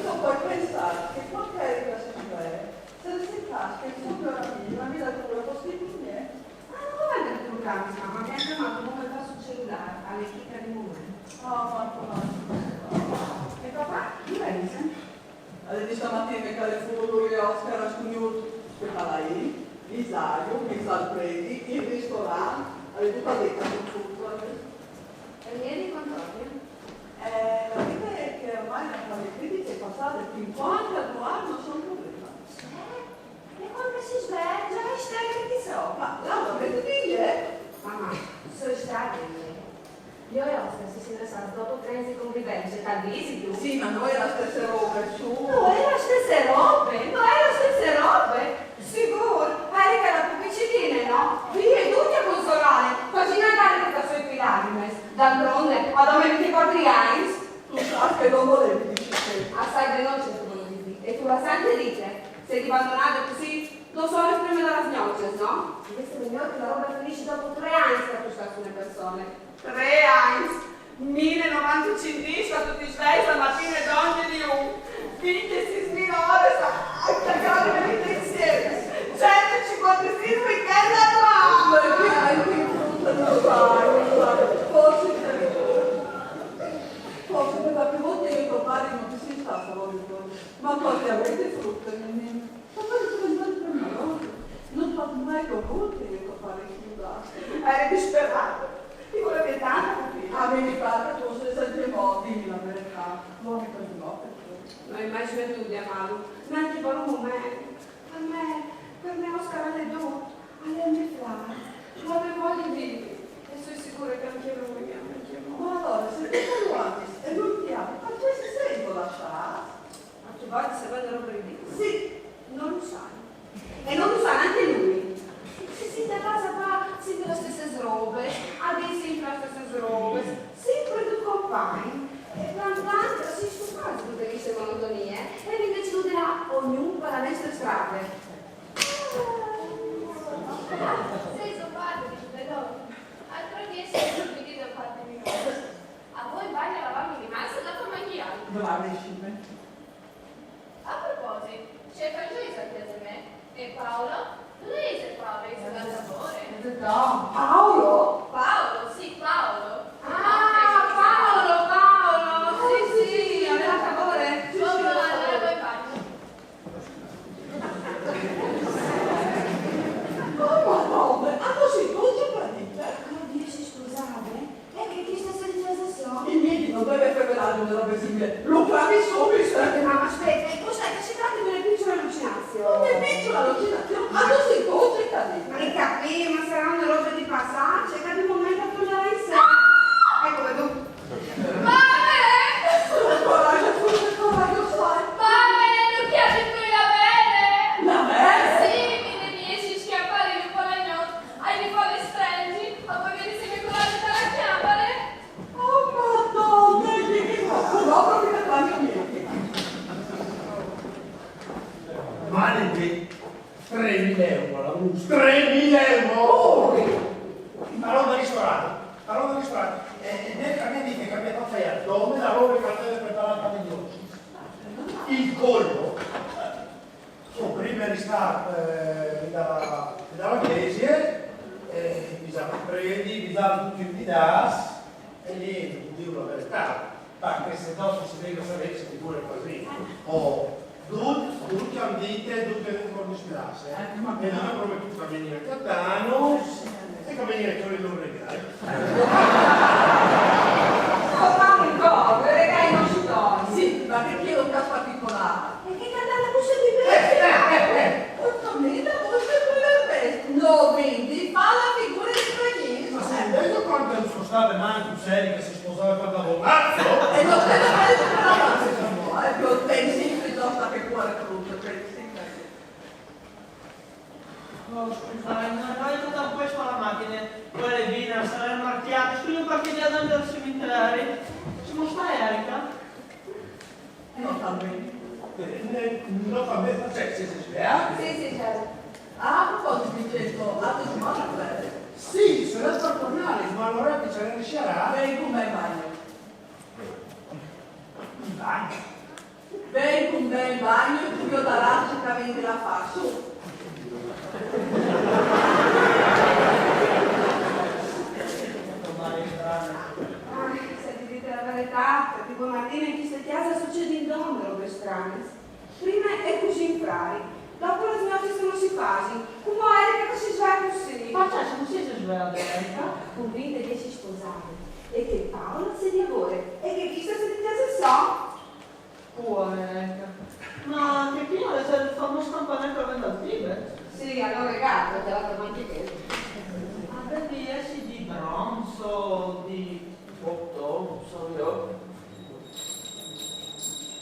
Io poi pensâ che cuant che al rive a San Andrea, se si casca il sugo a mi, ma mi dà pure fastidio, niente. Ah, no covente preocupâsi, mame, mi à clamât un moment fa sul celulâr, al è chi tal moment. Ah, ma come? E papà? Dulà isal? Al è di stamatine che al è fûr lui e Oscar a scugnût, che al è lì, Isario, Isal Predi, il ristorant, al è dut a dita cun tutto. E ieri quant'ore? Eh, la vita è che ormai la fase critica è passata. Jo e Oscar si sin lasâts dopo trê agns di convivence, tal visitu? Sì, ma no je la stesse robe, su. No è la stesse robe, no è la stesse robe. Sigûr, Erika la pupicine, no? Vie ducj a consolâle, fasint magari che a soi pi lagrimis. D'altronde, a dome vincjecuatri agns. Tu sâs che no volevi dî cusì. A sai ben ce che o volevi dî. E tu le âs ancje dite, se di bandonâle cussì, dôs oris prime des gnocis, no? Al è miôr che la robe e finissi dopo trê agns che tu stâs cun une persone. Trê agns! Mil e novantecinc dîs, tu ti sveis la matine dongje di un, vincjesîs mil oris a cjacare di pensieri, cent e cincuantasîs weekend al an! Perché hai qui tutto, non sai, non sai. Forse, forse per la prima volta io e tuo padre non ti sei stata, voglio dire. Ma quante avete frutto, mio? Ma poi sono andata per una volta. Non ho mai dovuto io fare chiuda. Eri disperât. Ti volevi tant capî. Avevi fatto tu sei sempre mo, dimmi la verità. Vuoi che ti dico? No ai mai smetût di amâlu, nancje par un moment. Par me, par me Oscar al è dut, al è il gno frâr. Lu vevi voie di... E soi sigure che ancje lui mi ame, ancje lui. Ma allora, se tu lo ami e lui ti ama, perché si sente lasciato? Ma tu vâs a savê une robe di... Sì, no lu sai. E no lu sa nancje lui. Si sint a cjase a fâ simpri lis stes robis, a dî simpri lis stes robis, simpri dut compagn. E plan plan si stufàs di dute chestis monotoniis e al vin decidût di lâ ognun par la nestre strade. Sêso padri, però, al crodìs di jessi un pôc di minoris. A voi bagna la va minimale, se dopo mangi altri. Bravissime. A proposit, ce fâs a cjase mê? E Paolo? Dulà isal Paolo? Isal al lavôr? No, Paolo? Paolo, sì, Paolo. Ah, Paolo, Paolo, sì, sì, al è al lavôr. Sì, sì, al è al lavôr. Oh, Madonna, ma così, non ci ho capito. Crodìs di jessi sposade? E che cheste si dîs ancje? Il medico deve preparare una roba simile. Lo clami subito. Aspete, ma aspete, e cos'è che si tratta di una piccola allucinazione? Una piccola allucinazione? Ma così, non ci ho capito. Ai capît, ma sarà una roba di passaggio, che di momento tu la sai. Ecco, vedo. Mame! Coraggio, forse coraggio, sai. Mame, no cjamit plui la Bele! La Bele? Sì, mi ne jessi scjampade un pôc la gnot, ai di fâ lis strenzis, a voi mi dîs che coraggio te la cjamare. Oh, Madonna, che proprio mi ne fanno niente. Male, trê mil euro, la bus, trê mil euro! Oh! Ma roba ristorante, ma roba ristorante. E, e nel cammino che cambia fatta io, dove la roba che aveva preparato per gli oggi? Il colmo. Su, prime di stâ eh, da, da la glesie, eh, bisogna predi, bisogna tutti i dati, e lì Dio la verità. Ma che se dopo si vede sapere se ti vuole così. Oh, dut, dut che han dite, dut che non mi spiace. Eh, ma e non è proprio tutto a venire a Catano, e che venire con il loro regalo. Sto fanno in coro, i regali non si toglie. Sì, ma perché è un caso particolare? E che cantata così di me? Porca mia, voi siete nervesi. No, vedi, fa la figura di preghiera. Ma sì, adesso quando non sono state mai più serie che si sposava per la borraccia? E non te ne fai per la pace, eh, che pensi piuttosto che cuore brutto, pensi. Oh, scusate, non ho detto tanto questo alla macchina. Quelle vine, sarà marchiate. Scusi, un parcheggio davanti al cimitero. Siamo sta Erika? No, sta bene. Eh, no, vabbè, cioè, se si sveglia. Sì, sì, certo. Ah, a proposito, Vincenzo, ha tu mai la fede? Sì, se la sta tornare, ma allora che c'è la sciarà. Vem com bem, bagno. Vai. Vem com bem, bagno, tu viodarás se também de la fa. Su. Ah, se ti dîs la verità, tipo Martina, in cheste cjase a sucedin dome robis stranis. Prime e cusine in frari, dopo lis gnocis che no si fasin, cumò Erika che si svee cussì. Perché se non si sveglia Erika? Convinte di jessi sposade, e che Paolo si lavore, e che cheste si dîs cjase sô. Povera Erika. Ma che qui è il famoso campanello che vende al Tibet? Sì, allora grazie, te la trovo anche te. Ma devi essere di bronzo, di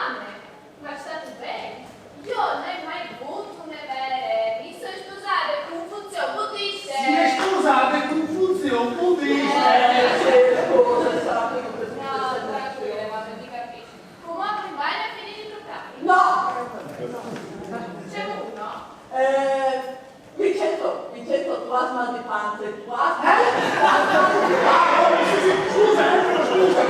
Mame, ma sta tu ben? Jo no ai mai vût une vere. Mi soi spusade cun Funzion Budiste. Si è spusade cun Funzion Budiste. Eh, sì, scusa, sarà che non No, tranquille, mame, ti capisco. Cumò tu vai a finire i tuoi cari. No! C'è uno? Eh, Vincenzo, Vincenzo, tu has mal di panza, tu has mal di panza. Ah, oh, sì, sì, scusa, eh, scusa, scusa.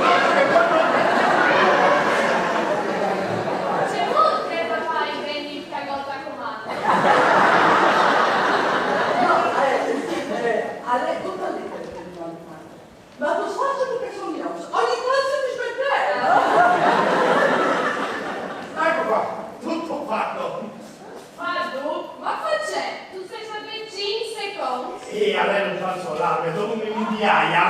C'è uno che fa fare i beni il cagotto a comando. No, eh, sì, eh, alle, tutto lì per il mal di panza. Ma tu sai perché sono io? Ogni tanto mi smetteva. Ecco qua, tutto fatto. Ma tu, ma facè, tu sei stato in cinque secondi. E allora non faccio allarme, dopo mi migliaia.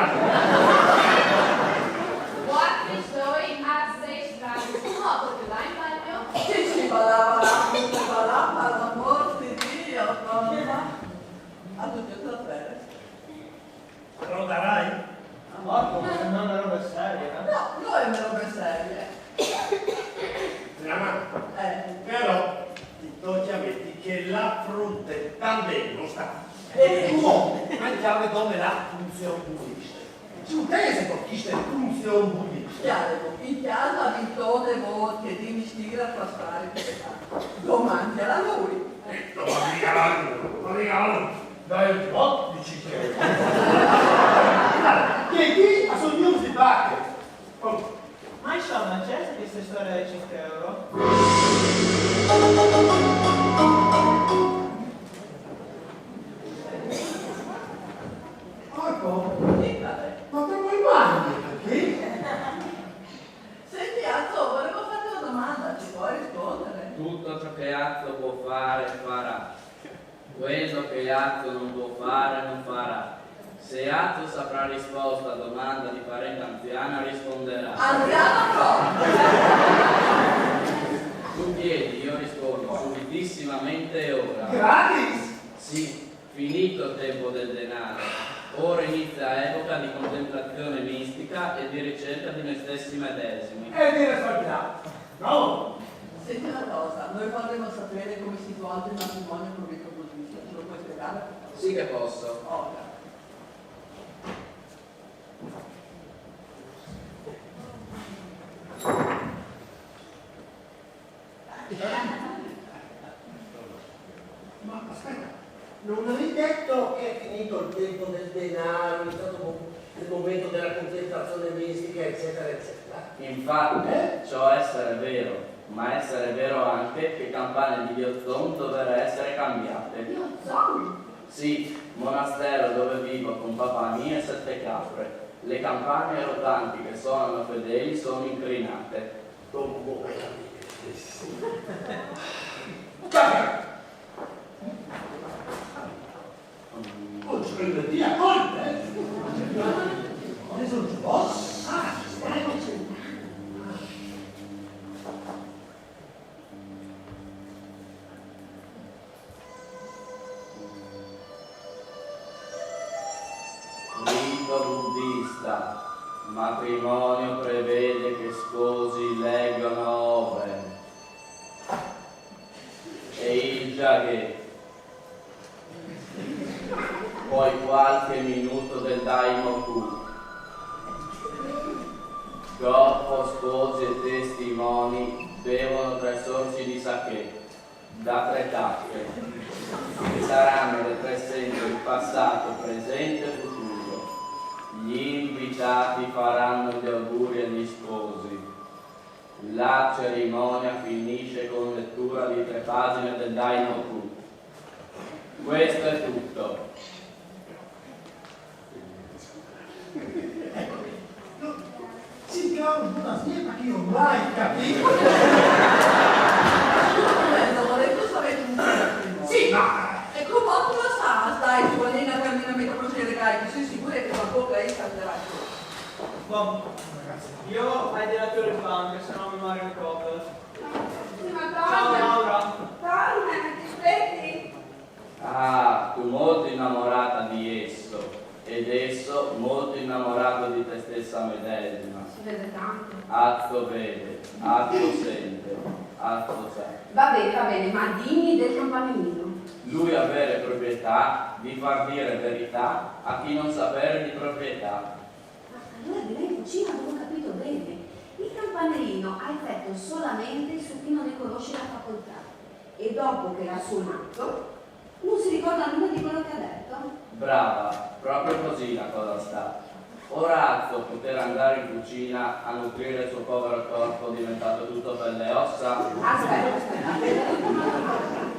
Guardi, doi a sei strani. No, perché vai in bagno? Sì, sì, va là, va là, va là, per l'amor di Dio, mamma. A tutti e tre. Rodarai? Amor, Ma è una roba seria, eh? No, no è una roba seria. Mia mamma. Eh, Però ti tocca a me che la frutta tambe non sta. Eh. Tu mangiare dove la Funzion Budiste. Su te se tocchiste Funzion Budiste. Chiaro, in casa mi tone voi che di mistira fa stare questa. Domani a lui. Eh, non mi regalo, non mi regalo. Dai, no, dici che. Che qui a sogno si batte. Oh. Ma insomma, c'è questa storia dei cinque euro? Marco, ma te vuoi mai perché? Senti, Azzo, volevo farti una domanda, ci puoi rispondere? Tutto ciò che Azzo può fare, farà. Quello che Azzo non può fare, non farà. Se Azzos avrà risposto a domanda di parente anziana, risponderà. Anziana cosa? Tu chiedi, io rispondo subitissimamente e ora. Gratis? Sì, finito il tempo del denaro. Ora inizia epoca di contemplazione mistica e di ricerca di noi stessi medesimi. E dire salviamo. Bravo! Senti una cosa, noi vorremmo sapere come si svolge il matrimonio con Ricco Buddista, ce lo puoi spiegare? Sì che posso. Ora. Ma aspetta, non hai detto che è finito il tempo del denaro, è stato il momento della contemplazione mistica, eccetera, eccetera? Infatti, ciò essere vero, ma essere vero anche che campane di Ghiozon dovrà essere cambiate. Ghiozon? Sì, monastero dove vivo con papà mio e sette capre. Le campane rotanti che suonano fedeli sono incrinate. Con bocca. Cambia! Oh, ci credo io, colpa, eh? Adesso non ci posso. Ah, ci stai. Rito buddista, matrimonio prevede che sposi leggano Oben e il Jagge, poi qualche minuto del Daimoku. Dopo sposi e testimoni bevono tre sorsi di sake da tre tazze, che saranno le tre sense di passato, presente e futuro. Gli invitati faranno gli auguri agli sposi. La cerimonia finisce con lettura di tre pagine del Daimoku. Questo è tutto. Signor Bonasera, ma io mai capito. Lo vorrei sapere tutti. Sì, ma E come tu lo sai, dai, tu allenati almeno a mettere così le cariche, sei sicuro che la bocca è salterà. Bon, ragazzi, Io hai della tua banca, se no mi muore un colpo. Sì, ma Ciao torna, Laura. torna, ti aspetti? Ah, tu molto innamorata di esso, ed esso molto innamorato di te stessa medesima. Si vede tanto. Atto vede, atto sente, atto sa. Va bene, va bene, ma dimmi del campanellino. Lui avere proprietà di far dire verità a chi non sapere di proprietà. Ma allora direi in cucina avevo capito bene. Il campanellino ha effetto solamente su chi non ne conosce la facoltà. E dopo che l'ha suonato, non si ricorda nulla di quello che ha detto. Brava, proprio così la cosa sta. Ora Azzo poter andare in cucina a nutrire il suo povero corpo diventato tutto pelle e ossa? Aspetta, aspetta, aspetta.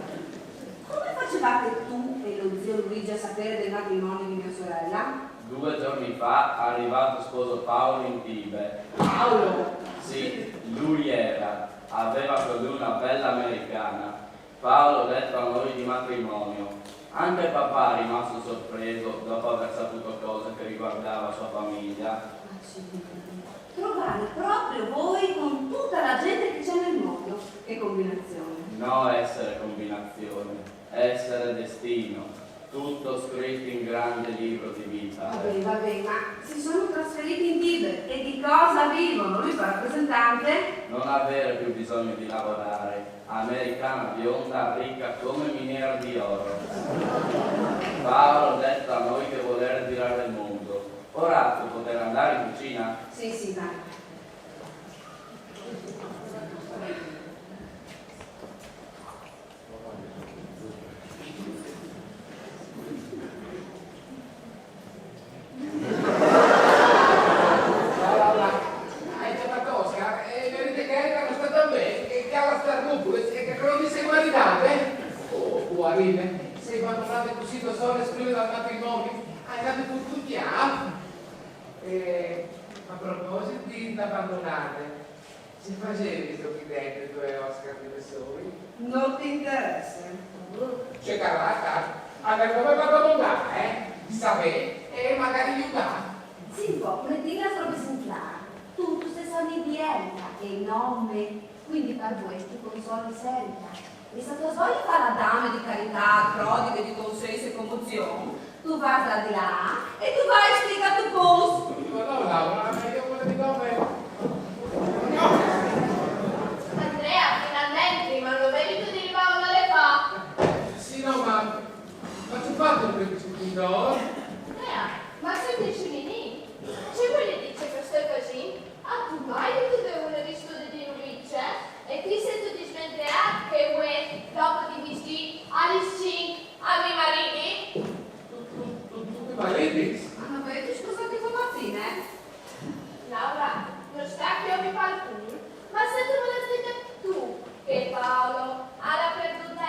Come facevate tu e lo zio Luigi a sapere del matrimonio di mia sorella? Due giorni fa, arrivato sposo Paolo in Tibe. Paolo! Sì, lui era. Aveva con lui una bella americana. Paolo detto a noi di matrimonio. Anche papà è rimasto sorpreso dopo aver saputo cose che riguardava sua famiglia. Accidenti. Trovare proprio voi con tutta la gente che c'è nel mondo. Che combinazione. No essere combinazione, essere destino. Tutto scritto in grande libro di vita. Va bene, va bene, ma si sono trasferiti in Tibet e di cosa vivono? Lui fa rappresentante? Non avere più bisogno di lavorare. Americana bionda, ricca come miniera di oro. Paolo detto a noi che volere girare il mondo. Ora tu poter andare in cucina? Sì, sì, vai. Hai già fatto Oscar? E vedete che Erika non sta tan ben, che ha la starnucule e che come mi sei maridate? Oh, guarire, sei abbandonate così da sole prima dal matrimonio? Hai dato tutto via? E a proposito di abbandonate, se facevi sto cliente due Oscar di soli? Non ti interessa. C'è carata? Allora come vado a montare, eh? Sapete? E ma Clementina è proprio esemplare. Tutto se sa mi dienta e nome, quindi per voi ti consoli sempre. E se tu vuoi fare la dame di carità, prodiga di consenso e commozione, tu vai da di là e tu vai a spiegare tu posto. Ma no, Laura, ma io quello di nome. Andrea, finalmente, ma lo merito di riba onore fa. Sì, no, ma, ma tu fate un pezzo di no? Andrea, ma sei decimini? Ce vuole dire questo così? Ah, tu mai tu devi un rischio di dire un riccio, eh? E ti sei tu dismenteato che vuoi, dopo di dici, Alice Cink, a mi mariti? Tu, tu, tu, tu ti mariti? Ah, ma voi tu scusate come mattina, eh? Laura, non sta che io mi parlo, ma se tu me l'hai scritta tu, che Paolo era perduto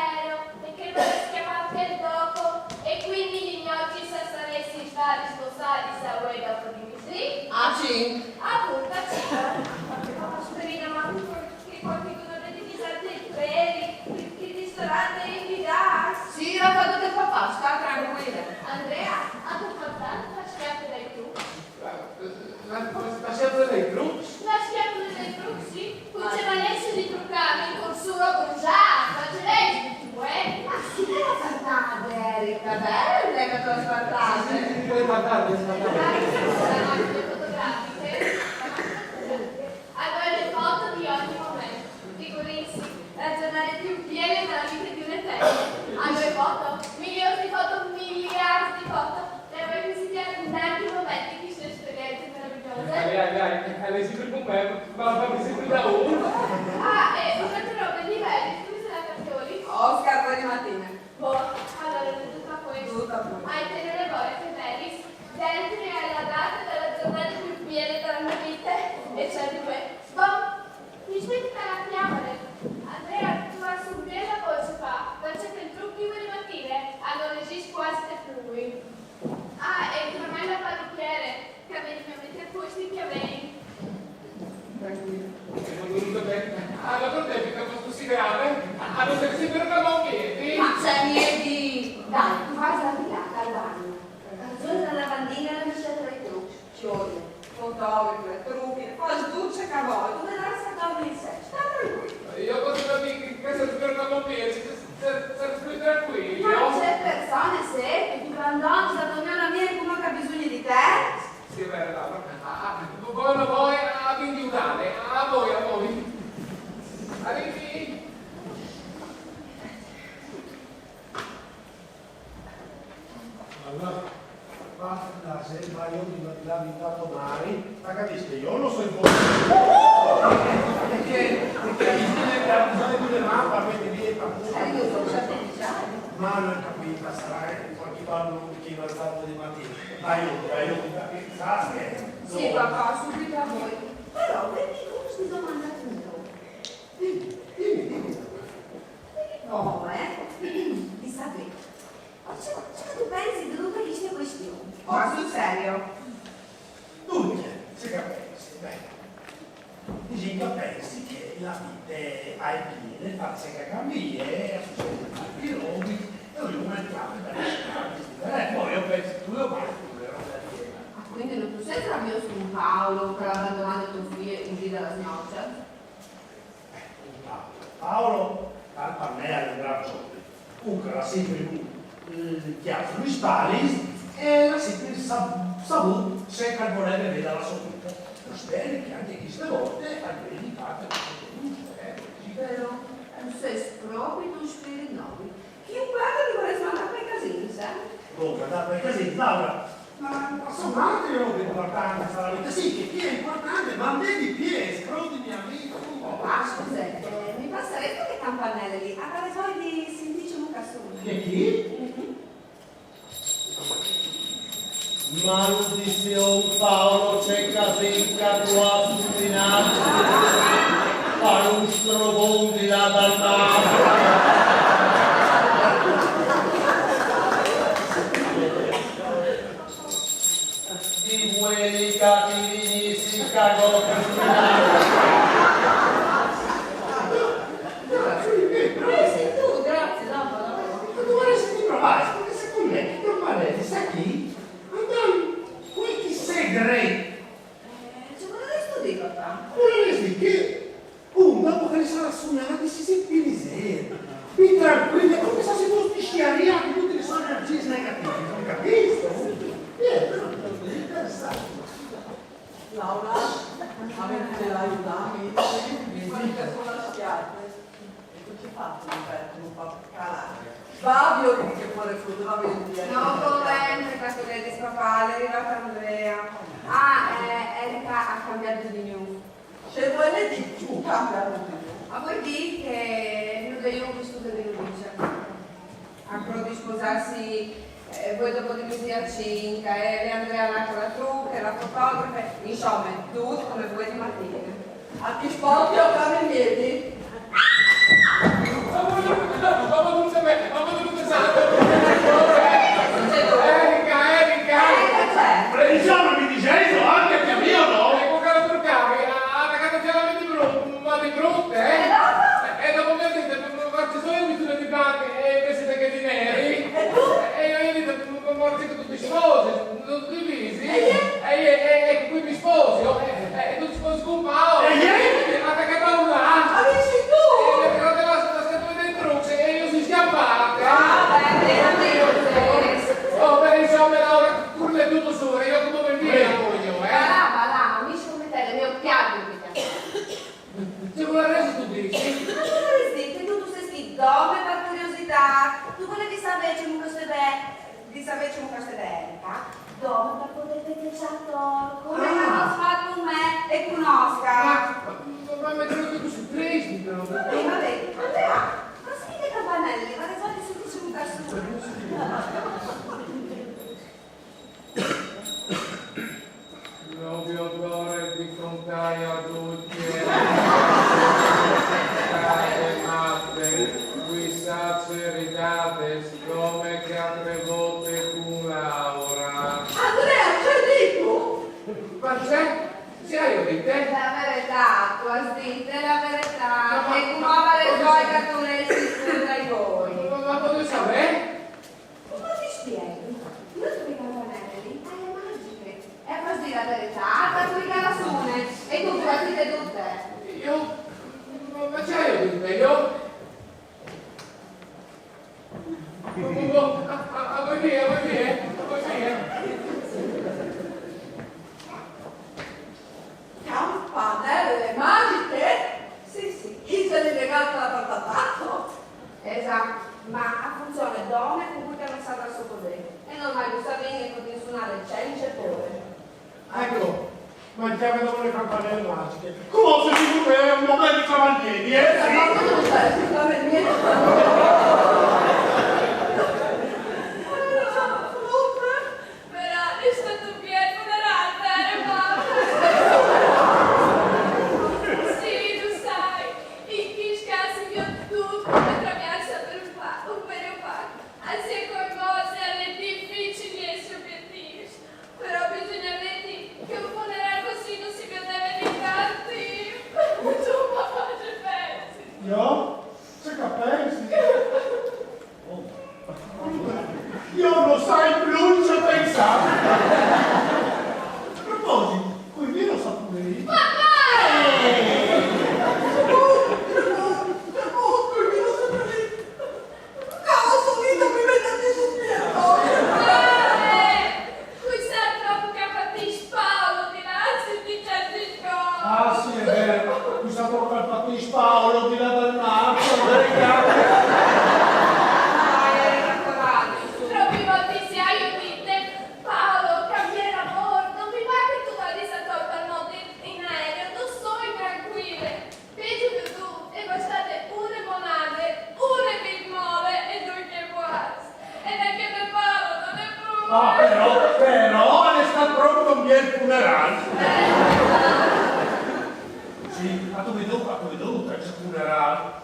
e che non si chiamava il dopo, e quindi gli gnocchi se saresti stati sposati se vuoi dopo di così? Ah, sì. Appunto, sì. Ma Sperina, ma tu che qualcuno deve divisare i peli, che, che ristorante è in Sì, l'ha fatto che papà, sta tranquilla. Andrea, ha tu fatto la schiaffo dai tu? La, la, la schiaffo dai tu? La schiaffo dai tu, sì. Con ce valesse di truccarmi con solo bruciare, ma ce l'hai tu, eh? Ma sì, te l'ha fatta, Erika, bella che te l'ha fatta. Sì, sì, sì, te l'ha fatta, te l'ha fatta. Dai, le fotografiche. Allora, le foto di ogni momento. Figurarsi, la giornata più bella della vita di un eterno. Allora, le foto, milioni di foto, miliardi di foto. Le vuoi visitare in tanti momenti che sono esperienze meravigliose? Dai, dai, dai, alle sempre con me, ma fammi sempre da uno. Ah, e un'altra roba, di bene, come se la capioli? Oscar, poi di mattina. Boh, allora, tutto a posto. Tutto a posto. Hai tenere voi, che Meris, dentro e alla data della giornata più bella della mia vita, e cioè di voi. Boh, mi spetta la chiamare. Andrea, tu hai subito la voce fa, perché per trucchi vuoi mattina, allora esiste quasi te più lui. Ah, e tornai la parrucchiere, che avete veramente posti i capelli. Tranquillo. Sono venuto bene. Ah, la cortesia che posso considerare? Ah, non sei sempre una bomba, sì? Ma c'è niente. Dai, tu vai a sdraiarti al bagno. Canzone della lavandina e la miscela tra i trucchi. Fiori, fotografo, trucchi, fa sduce che vuoi, tu vedrai se torna in sé. Sta tranquillo. Io posso capire che questo è il giorno con me, se, se, se, se tranquillo. Ma c'è persone, se, che tu abbandoni, la tua mia amica come che ha bisogno di te? Sì, è vero, Laura. Ah, ah, voi, voi, ah, quindi udate, a voi, a voi. Arrivi. Allora, basta, se ma io mi, mi, mi tanto male, ma capisci, io non so in cosa. Perché, perché bisogna che ha bisogno di una mamma, quindi lì è appunto. Eh, io sono certificata. Ma non ho capito, sarà qualche ballo che va alzato di mattina. Aiuto, aiuto, perché sa che. Sì, papà, subito a voi. Però, vedi, come si domanda tutto? Dimmi, dimmi, dimmi. No, eh? Di sapere. Ma ciò, ciò che tu pensi di tutte queste questioni? Ma sul serio? Dunque, se capisci, beh, dici che pensi che la vita è ai piedi, pazza che cambia, succede tanti robi, e ognuno è chiaro per le strade, eh, poi io penso tu lo vai pure, non da dire. Ah, quindi non tu sei rabioso con Paolo per abbandonare tuo figlio in vita alla signora? Paolo, Paolo, per me è un gran giovane. Comunque l'ha sempre avuto, eh, chiaro sui spalis e l'ha sempre sa-, saputo se che voleva vedere la sua vita. Lo spero che anche queste volte almeno di parte non sia giusto, eh, così vero? Eh, sei proprio un spirito nobile. Chi un padre ti vorrei mandare per casino, sai? Comunque, andare per casino, Laura, ma, ma sono altri robe importanti nella vita. Sì, che qui è importante, ma vedi qui è, scrotimi a me, tu. Ah, scusa, eh, mi passeresti le campanelle lì? Avrei voglia di sentirci un cassone. E chi? Mhm. Maledizione, Paolo, c'è casino che tu hai scombinato. Fai un strobone là dal mare. Di quelli cattivi si cagò per finale. Grazie, sì, tu, grazie, no, no, no. Ma tu vorresti provare, perché secondo me, che normale, sa chi? Andai, quel che sei gre-, Suonare si sente più leggero, più tranquillo, è come se si fosse schiarito di tutte le sue energie negative, non capisco? Niente, non capisco, interessante. Laura, avete aiutato, mi dici, qualche sola schiatta. E tu ci fai un bel gruppo a calare. Va, vedi che fuori tutto, va bene. No, come, perché sto via di spappare, è arrivato Andrea. Ah, eh, Erika ha cambiato di new. Se vuole di più, cambia tutto. A voi dì che nu de jù vi stu de Venudice. Ancora di sposarsi, eh, voi dopo di mesi a cinque, e Andrea là con la trucca, la fotografa, insomma, tutto come voi di mattina. A chi sporchi o fare in piedi? Ma voi non sapete, ma voi non sapete. Erika, Erika! Previsione mi dice, anche che mio no? Ecco, caro Turcari, ha attaccato chiaramente brutto, ma di brutte, eh? E dopo mi ha detto, ma ci sono le misure di banche e invece che di neri? E tu? E io gli ho detto, ma morti con tutti i sposi, non divisi? E io? E io, e, e qui mi sposi, oh, e, e tu ti sposi con Paolo? E io? Ma che paura? Ma dici tu? E io però te la sono stata dentro, e io si schiappava. Ah, beh, veramente. Oh, beh, insomma, Laura, curle tutto su, io come mi voglio, eh? Va là, va là, mi ci mettere le mie occhiali, mi piace. Se vuole adesso tu dici? Ma tu non esiste, tu, tu sei scritto, dome per curiosità. Tu volevi sapere ciò che se vede, di sapere ciò che se vede, eh? Dome per poter vedere ciò come che non fa con me e conosca. Ma, ma, ma mi trovo così triste, però. Vabbè, vabbè, Andrea, ma scrive campanelli, ma risolvi subito un caso. Non vi occorre di contare a tutti, cari matte, questa seritate, siccome che altre volte con Laura. Andrea, ce dico? Perché? Se hai detto? La verità, tu has detto la verità. Ma, ma, e come ma, avere ma, poi che tu ne si scusa i voi? Ma, ma voglio sapere? Come ti spiego? Io sui campanelli alle magiche. E così la verità, la tua la sune. E tu pure ti dedutte. Io? Ma, ma c'è io di meglio? A, a, a voi via, a voi via, a voi via. Campanelle magiche? Sì, sì, il regalo per la patata. Esatto, ma ha funzione dome con cui che non sa dal suo potere. E non mai lo sapete che potete suonare il cencio e pure. Ecco, manchiamo dopo le campanelle magiche. Come se si poteva un momento di cavalieri, eh? Ma tu non sai assolutamente niente. Però è stato un bel funerale, vero, mamma? Sì, lo sai, in Kishka si vede tutto attraverso per un pa-, un vero pa-, anzi, è coinvolto alle difficili e soggettive. Però bisogna ammettere che un funerale così non si poteva neanche. Tu, mamma, ci pensi? Io? Ci pensi? Oh. Io non sai più ci pensare. A proposito, qui vino sapore. Papà! Eh! Cavolo, subito mi vede dispiacere. Qui sa troppo che ha fatto Paolo di là, si dice di no. Ah, sì, è vero. Qui sa troppo che ha fatto Paolo di là dal marzo, Erika. Dai, Erika, coraggio, su. Troppi volte si ha io dite, Paolo, cambia lavoro, non mi va che tu vada a Torino in aereo, non sono tranquilla. Peggio che tu, e bastate una monade, una big mole e due che puas. E neanche per Paolo non è brutto. Ah, però, però, è stato proprio un bel funerale. Sì, ma tu vedi, ma tu vedi, che c'è funerale.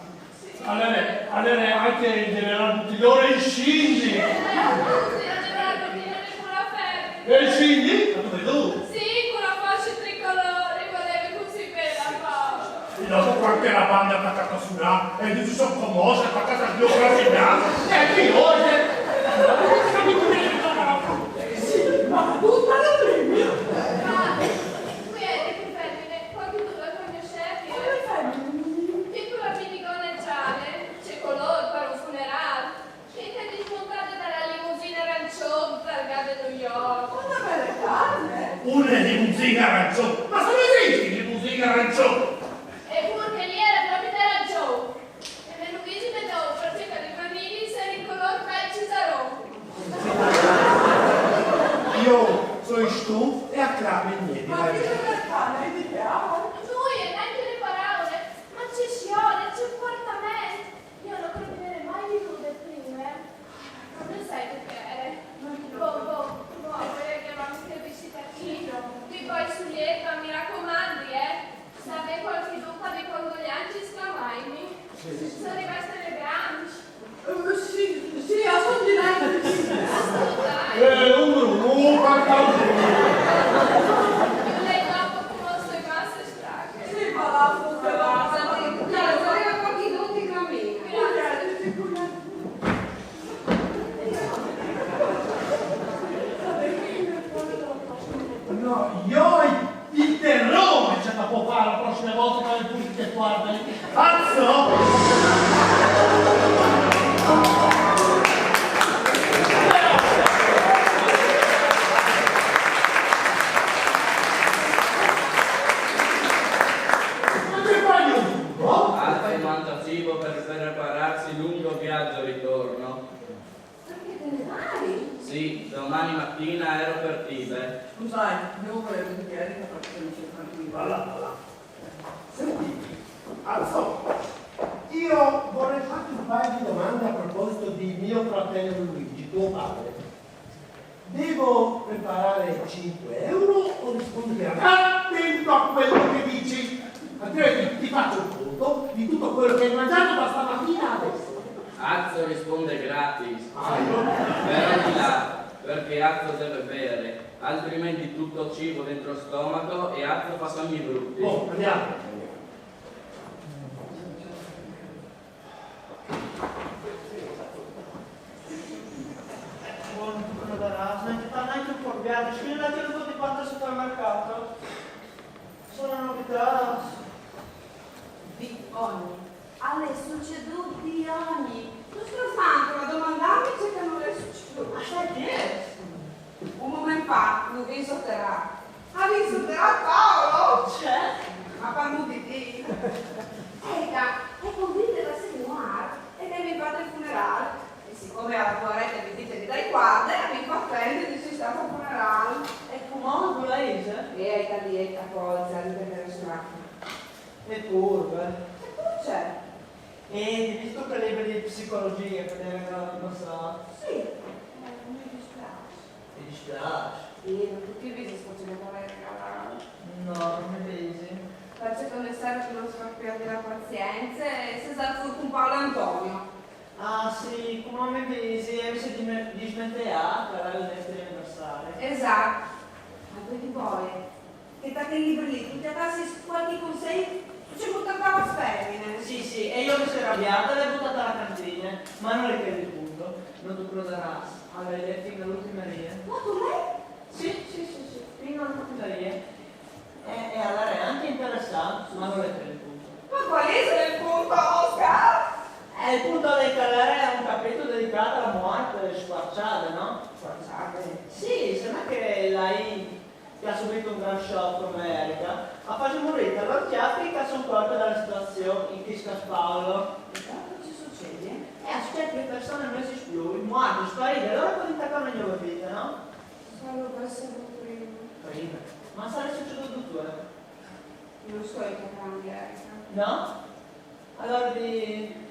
Allora, allora anche il generale Buttiglione è in Scingi. Sì, il generale Buttiglione è pure a Fermi. E il Scingi? Ma tu vedi? Sì, con la fascia tricolore, voleva così bene a Paolo. E dopo qualche la banda attaccata a suonare, e tutti sono commossi, attaccata a sbioccarsi il naso, e chi oggi? Sì, ma tutta la premia. Ma qui è che femmine, qualcuno la conosce? Come femmine? Piccola mini Una limousine arancione? Ma se non esisti limousine arancione! E pur che lì era proprio arancione. E me Luigi me do pratica di Vanilli se in color bel cisarò. Io sono stufo e acclamo il mio. Ma che perché di piano? Lui è meglio le parole, ma ci sciole, ci porta me. Io non credo di aver mai visto prima. Non sai che era. Boh, boh, boh, voglio chiamarmi che visita Chino. Ti poi sull'erba, mi raccomandi, eh. Se avete qualche duca di condoglianze, sclamami. Sono rimaste le branche. Eh, sì, sì, ascolti lei. Ascoltai. Eh, un brumo, un pantalone. Lei dopo come sui masse stracche. Sì, ma la frutta Basta, ti ti arriva qualche duca in cammino. Grazie, sicuramente. No, io il terrore ce la può fare la prossima volta che ho il pulito e guarda. Pazzo! Ma che fai un po'? Alza il manto cibo per prepararsi lungo viaggio ritorno. Perché te ne vai? Sì, domani mattina ero per Tibe. Scusate, io volevo dire che faccio un tranquillo. Senti, Alzo, io vorrei farti un paio di domande a proposito di mio fratello Luigi, tuo padre. Devo preparare cinque euro o rispondere a... Attento a quello che dici, altrimenti ti faccio il conto di tutto quello che hai mangiato da stamattina adesso. Azzo risponde gratis. Ah, io? Però di là, perché Azzo deve bere, altrimenti tutto cibo dentro stomaco e Azzo fa sogni brutti. Oh, andiamo. Buon giorno da Rasna, che parla anche un po' bianco, scrive la tenuta di quanto supermercato. Sono novità. Di ogni. Alle succedù di ogni. Tu stai tanto a domandarmi ciò che non è succeduto. Ma sai chi è? Un momento fa, lo viso terra. Ha visto terra Paolo? C'è? Ma parlo di te. Ega, è convinta da seguire e che mi fate il funerale. E siccome la tua rete mi dice che dai guarde, mi fa prendere di si sta al funerale. E come la dice? E hai da dire a forza di tenere sulla E curve. E poi c'è. E hai visto che libri di psicologia che ti hai regalato passato? Sì, eh, mi dispiace. Mi dispiace. Sì, ma tutti i mesi sto cercando di regalare. No, non mi dici. Faccio come sempre che non si fa più avere la pazienza e si sa con Paolo Antonio. Ah sì, come mi dici, e mi si è dime- dismenteata, era il nostro anniversario. Esatto. Ma poi ti vuoi che ti tendi per lì, tu ti passi qualche consiglio, ci portava la spemine. Sì, sì, e io mi sono arrabbiata e l'ho buttata alla cantina, ma non è quello il punto, non tu crederà, avevo letto fino all'ultima riga. Ma tu lei? Sì, sì, sì, sì, fino all'ultima riga. E, e allora è anche interessante, ma non è quello il punto. Ma qual è il punto, Oscar? E il punto è che allora è un capitolo dedicato alla morte squarciata, no? Scusate. Sì, se non è che l'hai che ha subito un gran shock come Erika, ma faccio morire l'orchiati che ha un colpo dalla situazione in chi scappava. E dopo ci succede? E aspetta che persone non esiste più, i morti, spariti, allora puoi intaccare una nuova vita, no? Solo questo prima. Prima. Ma sarà succeduto tutto, eh? Non sto intaccando Erika. No? Allora di...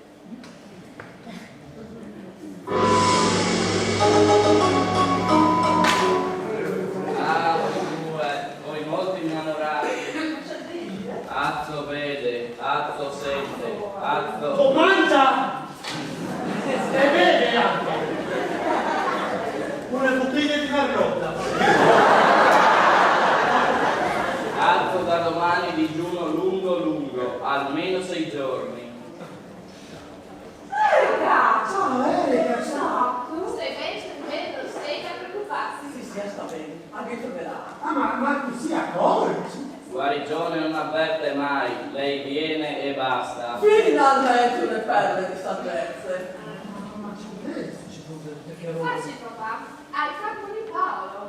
Ah, voi due, voi molti mi hanno rato. Azzo vede, Azzo sente, Azzo... Oh, mangia! E vede anche! Una bottiglia di Marlotta. Azzo da domani digiuno lungo lungo, almeno sei giorni. Erika! Ciao, Erika, ciao. Tu stai bene, stai bene, non stai da preoccuparsi. Sì, sì, sta bene, anche tu ve la... Ah, ma, ma tu sia come? Guarigione non avverte mai, lei viene e basta. Finalmente una perla di salvezza. Ma c'è questo, c'è proprio perché... Facci papà, al capo di Paolo.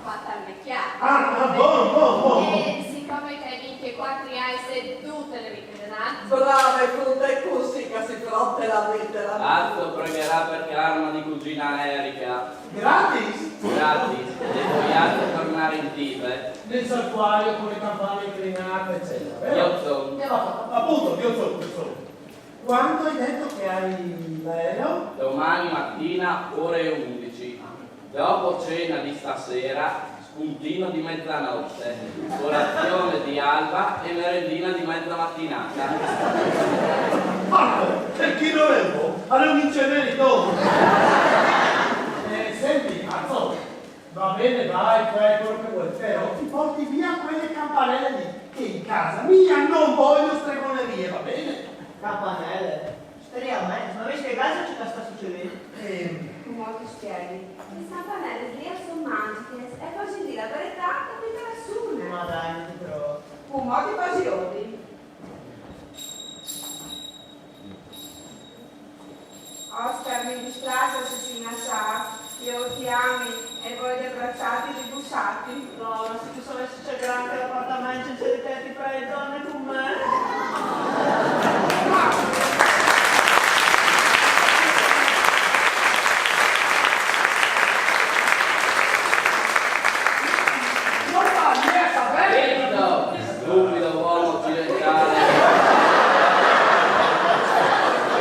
Fatta il vecchiato. Ah, bon, bon, bon. E siccome che hai vinto i quattro reais e tutte le vite de Brave, frute, è così che si fronte la vita. Azzo pregherà per karma di cugina Erika. Gratis? Gratis. E poi Azzo tornare in Tibe. Nel saltuario con le campane inclinate, eccetera, vero? Io so. E va, appunto, io so, io so. Quando hai detto che hai l'aereo? Domani mattina ore undici. Dopo cena di stasera, spuntino di mezzanotte, colazione di alba e merendina di mezza mattinata. Marco, per chi non è un po', è un incenerito! Eh, senti, Azzo, va bene, vai, fai quello che vuoi, però ti porti via quelle campanelle lì, che in casa mia non voglio stregonerie, va bene? Campanelle? Speriamo, eh. Ma mi spiegate ciò che sta succedendo? Ehm. Cumò ti spieghi. Chês campanelis li a son magjichis e, par dî la veretât, no mi interessune. Ma dai, no ti crôt. Cumò ti fâs jodi. Oscar, mi displâs se tu sês ingrassât, jo ti ami e o voi de braçâti e di bussâti. Laura, se tu savessis ce gran che è l'apartament cence di te, ti prei, torna cun me. Stupido uomo occidentale.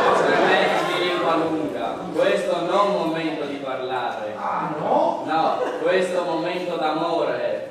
Altrimenti di lingua lunga. Questo non momento di parlare. Ah, no? No, questo momento d'amore.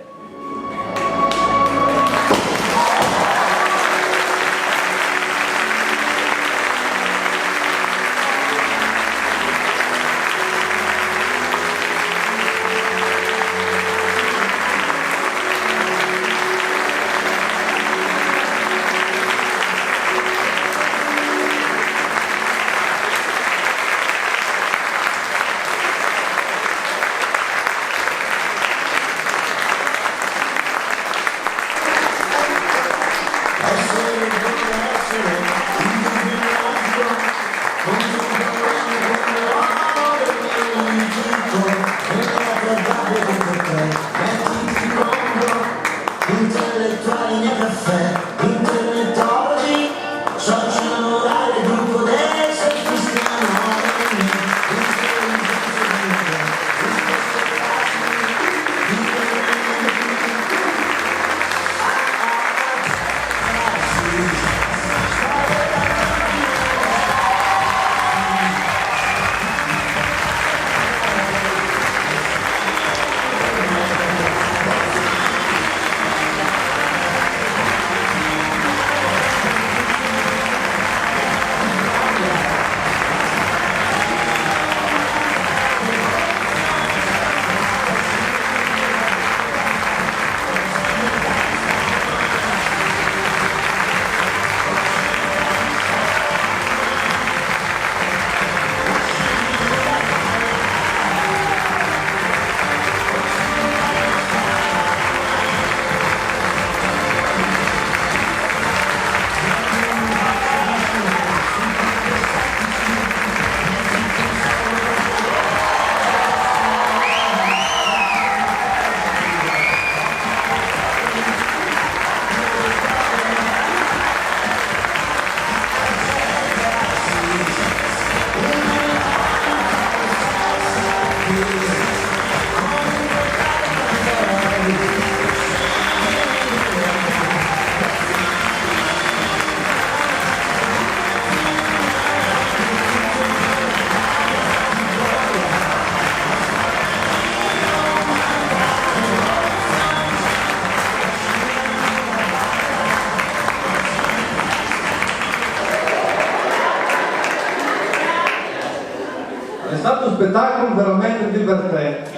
Al è stât un spetacul verementri divertent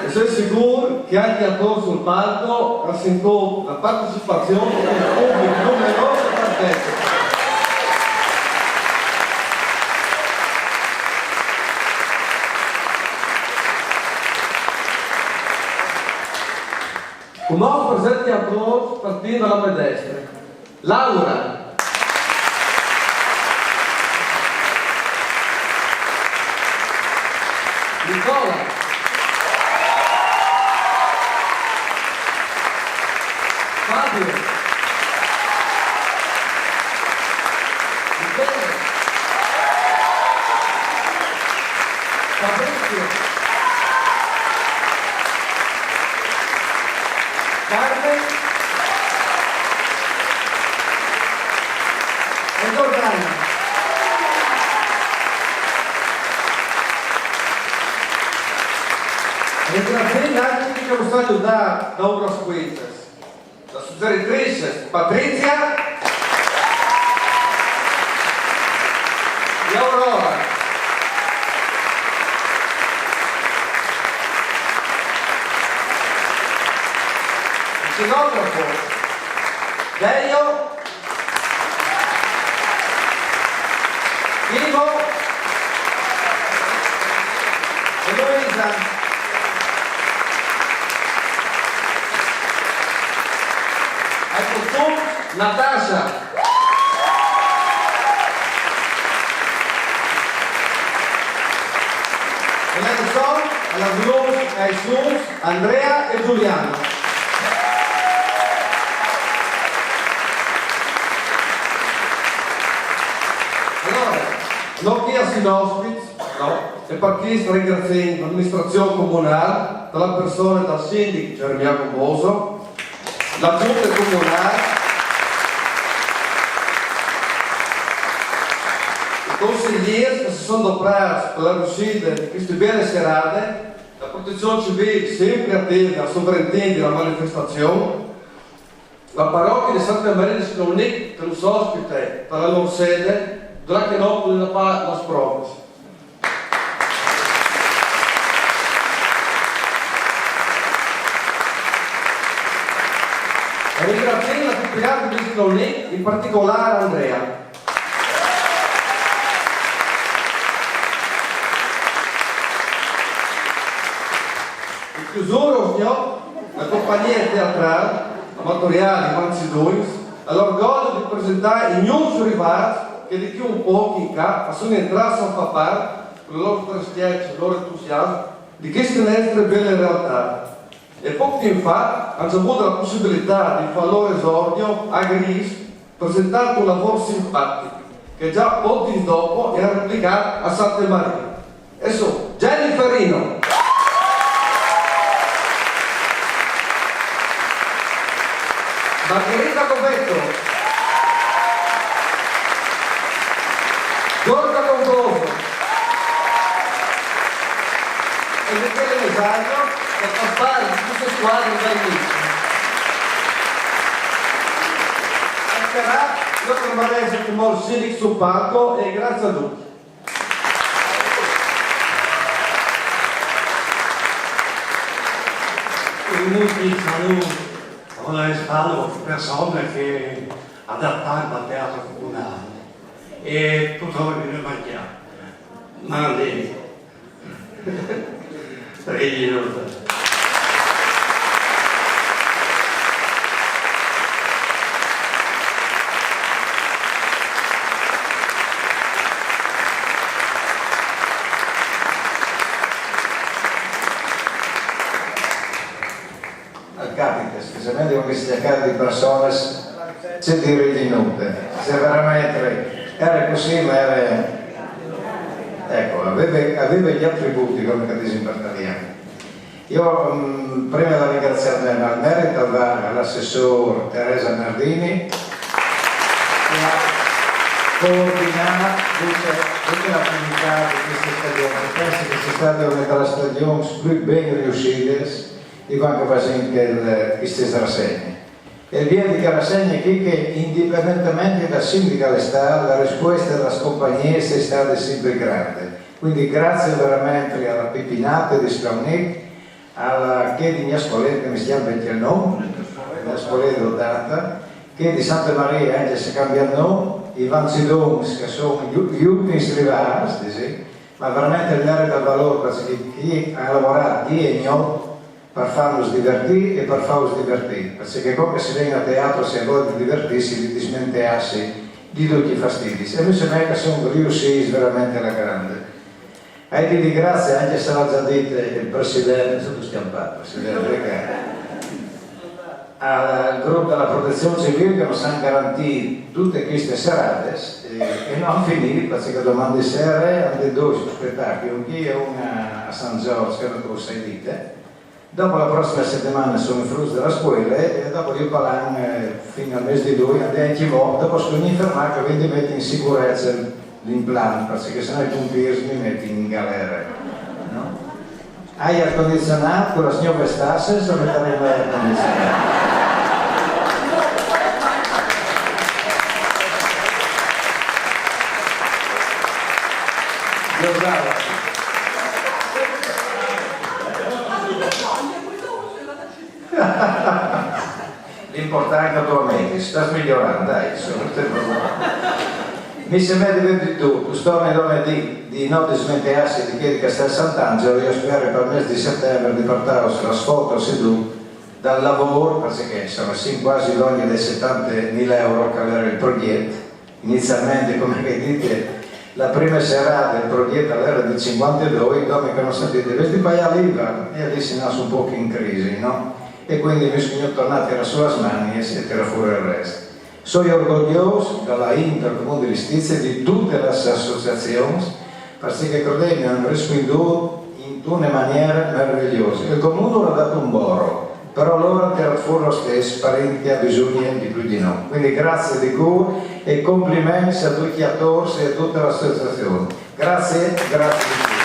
e o soi sigûr che ancje i atôrs sul palco a àn sintût la partecipazion di un public numerôs e partecip. Cumò us presenti i atôrs a partî da la mê destre. Laura. Nicola. Fabio. Michele. Fabrizio. Carmen. E Giordana. Ringraziamo anche chi ci ha aiutato da Obras Cuentas. La sugeritrice Patrizia e Aurora. Il scenografo Deio. Ivo e Luisa. Ecco tu, Natasha. E la canzone, la blues, ai Suns, Andrea e Giuliano. Allora, no chi a sin ospits, no? E per chi ringraziem l'administrazione comunale, dalla persona dal sindaco Germia Gomboso, la giunta comunale, i consiglieri che si sono doperati per la riuscita di queste belle serate, la protezione civile sempre attenta a sovrintendere la manifestazione, la parrocchia di Santa Maria di Sclonic, che nos ospita per la loro sede, dove che noi podem far las provas. E ringraziamo la pupilata di Sclonic, in particolare Andrea. In chiusura, signor, la compagnia teatrale amatoriale Ivan Sidonius ha l'orgoglio di presentare i nuovi arrivati che di qui un poco in qua sono entrati a far parte con le loro tristezze, il loro entusiasmo di queste nostre belle realtà. E poco tempo fa hanno avuto la possibilità di fare il loro esordio a Gris, presentando un lavoro simpatico, che già pochi giorni dopo è replicato a Santa Maria. E so, Gianni Ferrino, Margherita Covetto, Giorgia Concoso e Michele Mesaglio, che fa parte di questa squadra dall'inizio. Sarà, io non vorrei sentire il sindaco sul palco e grazie a tutti. Inutile saluto, una risposta persone che ha dato tanto al teatro comunale e tutto quello che ne manca. Mandi. Tre minuti. Al capita, specialmente con queste chiacchiere di persone, se dire di notte. Se veramente era così, ma era, ecco, aveva, aveva gli attributi, come che dice in italiano. Io, mm, prima di ringraziare al merito, all'assessore Teresa Nardini, che ha coordinato tutta, tutta l'attività di questa stagione. Penso che sia stata una delle stagioni più ben riuscite e anche facendo che queste rassegne. E via di che rassegne qui che indipendentemente dal sindaco all'està, la risposta della compagnia è stata sempre grande. Quindi grazie veramente alla Pipinata di Sclaunic, alla che di mia scoletta mi stiamo vecchio il nome, mia scoletta data, che di Santa Maria anche se cambia il nome, i Vanzidons che sono gli ultimi srivars, sì, ma veramente il merito al valore perché chi ha lavorato di e gno per farnos divertì e per farvos divertì, perché che quando si viene a teatro si vuole divertirsi, di dismentearsi di tutti i fastidi. E invece me che sono riusciti veramente alla grande. E ti ringrazio anche se l'ha già detto il presidente, sono scampato, presidente, perché al grup de la Protezion Civil che nus àn garantì dutes chestes seradas e, e no àn finìt, parcè che doman di sere a 'nd è doi spetachei, un chi e un a, a San Giorgio, che no sai dite. Dopo la prossime setemane a son i fruts de la scuele e dopo ju palam, eh, fin al mês di lui, a 'nd è ancjemò, dopo a son fermà che a vin di meti in sicurece l'implant, parcè che se no i pompiers mi metin in galere, no? Aer condizionât, cu las gnoves tasses, o metarìn l'aer condizionât? Giordano. L'impuartant che tu a metis, stâs miorant, dai, insome, no ti preocupâ. Mi semee di vê dut, us torni dome a dî di no dismenteâsi di chê di Castel Sant'Angelo, jo o speri pal mês di setembar di puartâus las fotos e dut dal lavôr, parcè che, insome, o sin cuasi longhi dai setantemil euro che al jere il progjet. Inizialmentri, come che o ai dite, la prime serade il progjet al jere di cincuantedoi, dome che nus àn dit: «Vês di paiâ l'Iva?» E jo o dissi: «No, o sin un pôc in crisi, no?» E cuindi mi soi tornât a tirâ sù las manies e tirâ fûr il rest. O soi orgoliôs de la int dal Comun di Listizie, di dutis las associazions, parcè che, crodêtmi, a àn rispuindût intune maniere maravegliose. Il Comun nus à dât un boro, però lôr a àn tirât fûr lo stes, par int che e à bisugne di plui di nô. Cuindi graciis di cûr e compliments a ducj i atôrs e a dutis las associazions. Graciis, graciis di cûr.